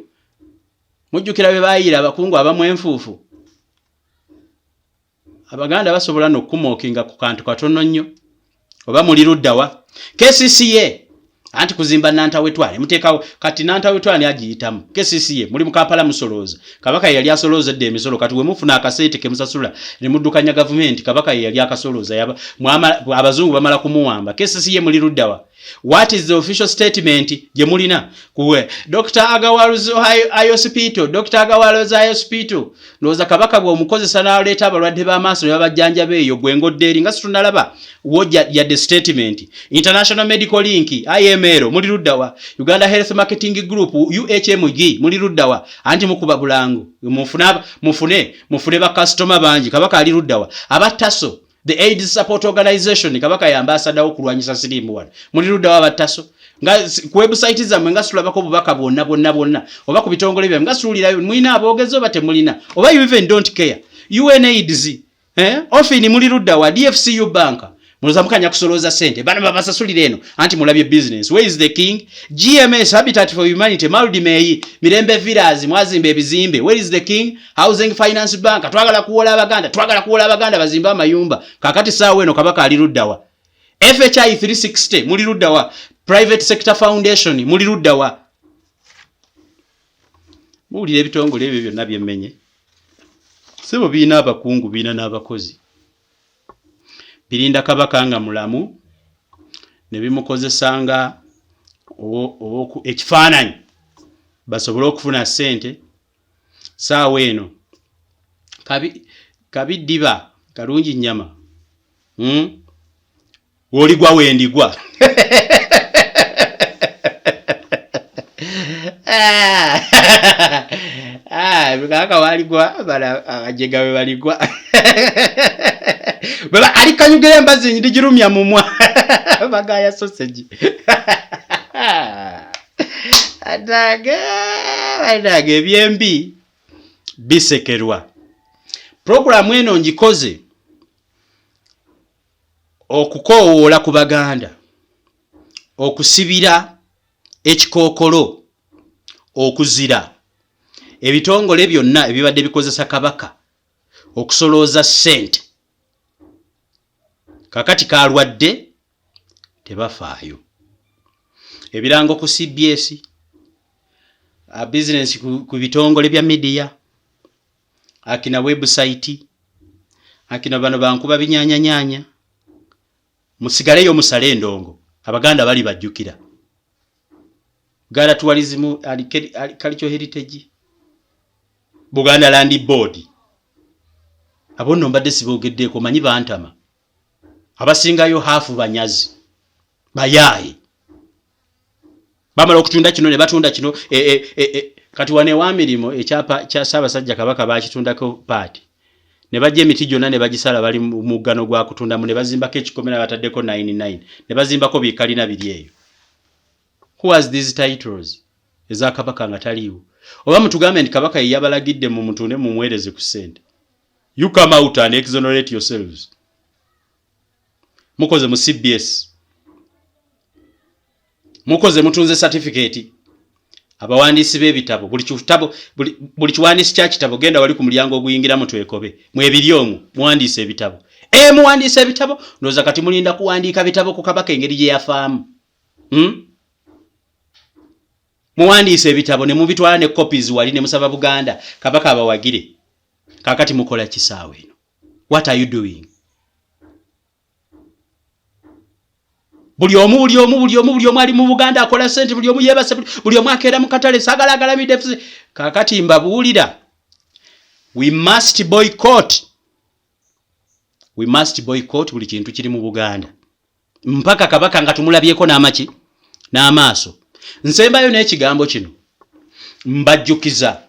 Mujjukira bye baayira abakungu abamu enfuufu. Abaganda basobola n'okukumookinga ku kantu katono nnyo. Oba muli luddawa? KCCA, anti kuzimba Nantawetwale muteekawo. Kati Nantawetwale agiyitamu. KCCA, muli mu Kampala, musolooza. Kabaka ye yali asolooza edda emisolo. Kati we mufuna akasente ke musasula ne muddukanya gavumenti, Kabaka ye yali akasolooza. Abazungu bamala kumuwamba. KCCA muli luddawa? What is the official statement gye mulina kuwe Dr. Agawal's Eye Hospital, Dr. Agawal's Eye Hospital. Ndowooza Kabaka bw'omukozesa n'aleeta abalwadde b'amaaso ne babajjanjaba eyo gwe ngodde eri nga situnalaba wo yadde statement. International Medical Link IML muli ludda wa? Uganda Health Marketing Group UHMG muli ludda wa? Anti mukuba bulango mufune mufune mufune bakasitoma bangi. Kabaka ali ludda wa? Aba Taso, the AIDS Support Organization, Kabaka ya ambassador okulwanyisa siriimu wano, muli ludda wa Taso? Nga ku website zammwe nga situlabako obubaka bwonna bwonna bwonna, oba ku bitongole byammwe nga situwulirayo. Mulina aboogezi oba temulina, oba you even don't care? UNAIDS, eh? Ofini muli ludda wa? DFCU Bank muloza mukanya kusolooza ssente, bano babasasulira eno anti mulabye business. Where is the king? GMS, Habitat for Humanity, Maldimei, Mirembe Villas, mwazimba ebizimbe. Where is the king? Housing Finance Bank, twagala kuwola Abaganda, twagala kuwola Abaganda bazimbe amayumba. Kakati saawa eno Kabaka ali luddawa? FHI 360 muli luddawa? Private Sector Foundation muli luddawa? Muwulira ebitongole ebyo byonna byemmenye, sebo, birina abakungu, birina n'abakozi, birinda Kabaka nga mulamu ne bimukozesanga ekifaananyi basobole okufuna ssente. Saawa eno kabi kabi ddiba kalungi nnyama, Woligwa wendigwa. Ah, kabaka waligwa bala abajega bwe baligwa baba alikanyugira embazi ndigirumya mumwa bagaya sausage atage atage ebyembi bisekerwa. Programu eno ngikoze okukoowoola ku Baganda okusibira ekikookolo, okuzira ebitongole byonna ebibadde bikozesa Kabaka okusolooza ssente. Kakati kalwadde tebafaayo. Ebirango ku CBS, bizinensi ku bitongole bya midiya, akina website, akina bano bankuba binyanyanyanya. Musigaleyo musale endongo, Abaganda bali bajjukira. Buganda Tourism, Cultural Heritage, Buganda Land Board, abo nno mbadde siboogeddeeko. Manyi bantama abasingayo haafu banyazi bayaaye, bamala okutunda kino ne batunda kino. Kati wano ewa mirimu ekyapa kya Ssaabasajja Kabaka bakitundako paati ne bajja emiti gyonna ne bagisala, bali mu muggano gwa kutundamu ne bazimbako ekikomera, bataddeko 99 ne bazimbako bikalina biri eyo. Who has these titles eza Kabaka nga taliiwo? Oba mutugambe nti Kabaka ye yabalagidde mu mutunde mumuweereze ku ssente. You come out and exonerate yourselves. Mukoze mu CBS, mukoze mutunze certificate. Abawandiisi b'ebitabo, buli kitabo, buli kiwandiisi kya kitabo, genda wali ku mulyango oguyingira mu twekobe mwebiri omwo muwandiise ebitabo. Muwandiise ebitabo, ndowooza kati mulinda kuwandiika bitabo ku Kabaka engeri gye yafaamu, Muwandiise ebitabo ne mubitwala ne copies wali ne musaba Buganda Kabaka abawagire. Kakati mukola kisaawe eno? What are you doing? Buli omu, buli omu, buli omu, buli omu ali mu Buganda akola sente, buli omu yeebase, buli omu akeera mu katale saagala agalamidde. Kakati mbabuulira, we must boycott, we must boycott buli kintu kiri mu Buganda mpaka Kabaka nga tumulabyeko n'amaki n'amaaso. Nsembayo n'ekigambo kino, mbajjukiza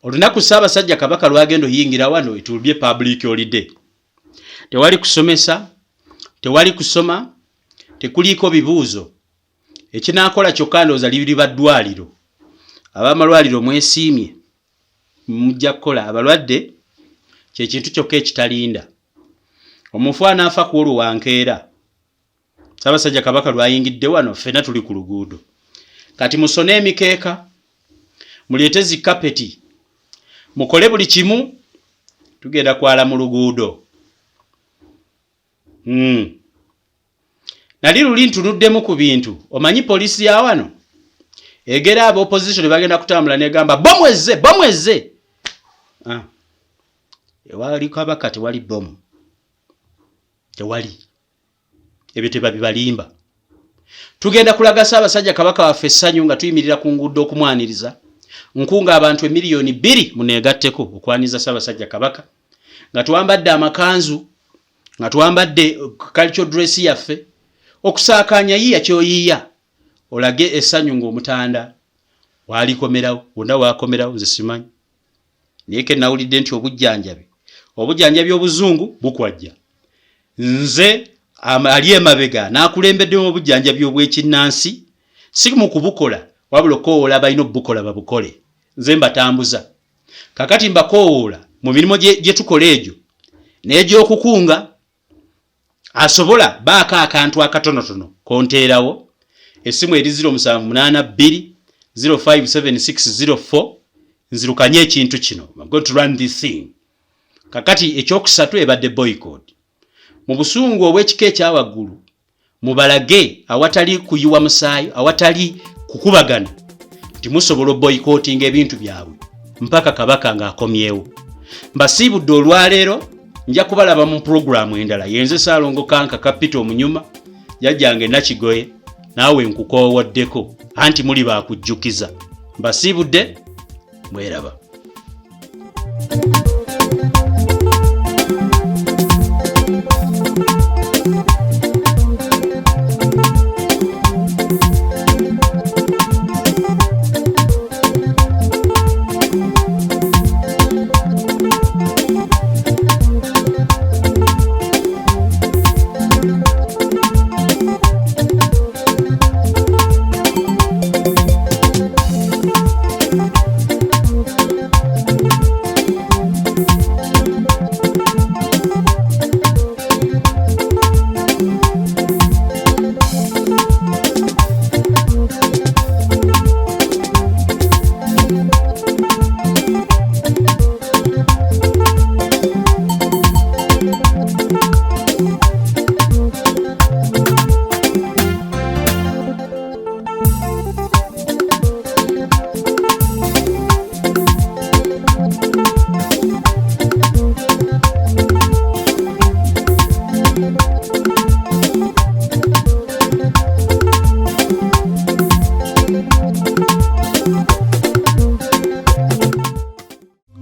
olunaku Ssaabasajja Kabaka lwagenda oyingira wano, it will be a public holiday. Tewali kusomesa, tewali kusoma, tekuliiko bibuuzo. Ekinaakola kyokka ndowooza liriba ddwaliro. Ab'amalwaliro mwesiimye, mujja kukola. Abalwadde kyekintu kyokka ekitalinda. Omufu anaafa ku olwo wankeera Ssaabasajja Kabaka lwayingidde wano, ffenna tuli ku luguudo. Kati musone emikeeka, muleete zi kapeti, mukole buli kimu, tugenda kwala mu luguudo. Nali luli ntunuddemu ku bintu, omanyi poliisi ya wano egera aba opposition bagenda kutambula negamba bomu ezze, bomu ezze. Ah. Ewali Kabaka tewali bomu, tewali ebyo, tebabibalimba. Tugenda kulaga Ssaabasajja Kabaka waffe essanyu nga tuyimirira ku nguudo okumwaniriza. Nkunga abantu emiliyoni bbiri muneegatteko okwaniriza Ssaabasajja Kabaka nga twambadde amakanzu, nga twambadde cultural dress yaffe, okusaakaanya yiiya ky'oyiiya olage essanyu ng'omutanda walikomerawo, wonna waakomerawo nze simanyi. Naye ke nawulidde nti obujjanjabi, obujjanjabi obuzungu bukwajja. Nze ali emabega n'akulembeddemu obujjanjabi obw'ekinnansi, si mu kubukola wabula okukoowoola abalina obubukola babukole. Nze mbatambuza. Kakati mbakoowoola mu mirimu gye tukola egyo n'egy'okukunga asobola baako akantu akatonotono konteerawo. Essimu eri 0782 057604 nzirukanye ekintu kino. I'm going to run this thing. Kakati ekyokusatu ebadde boycott. Mu busungu obw'ekika ekyawaggulu mubalage awatali kuyiwa musaayi, awatali kukubagana nti musobola oboycottinga ebintu byabwe mpaka Kabaka ng'akomyewo. Mbasiibudde olwaleero, nja kubalaba mu pulogulaamu endala. Yenze Saalongo Kanka Kapita Omunyuma, jjajjange Nakigoye, naawe nkukoowoddeko anti muli baakujjukiza. Mbasiibudde, mweraba.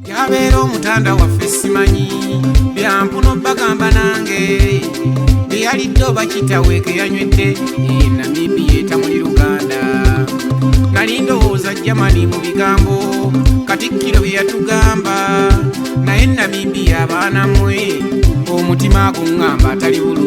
Yabeera omutanda waffe simanyi byampuno bagamba nange byeyalidde oba kitawe ke yanywedde e Namibia etamuli Luganda. Nali ndowooza Germany mu bigambo Katikkiro bye yatugamba, naye Namibia abaana mmwe omutima guŋŋamba atali bulungi.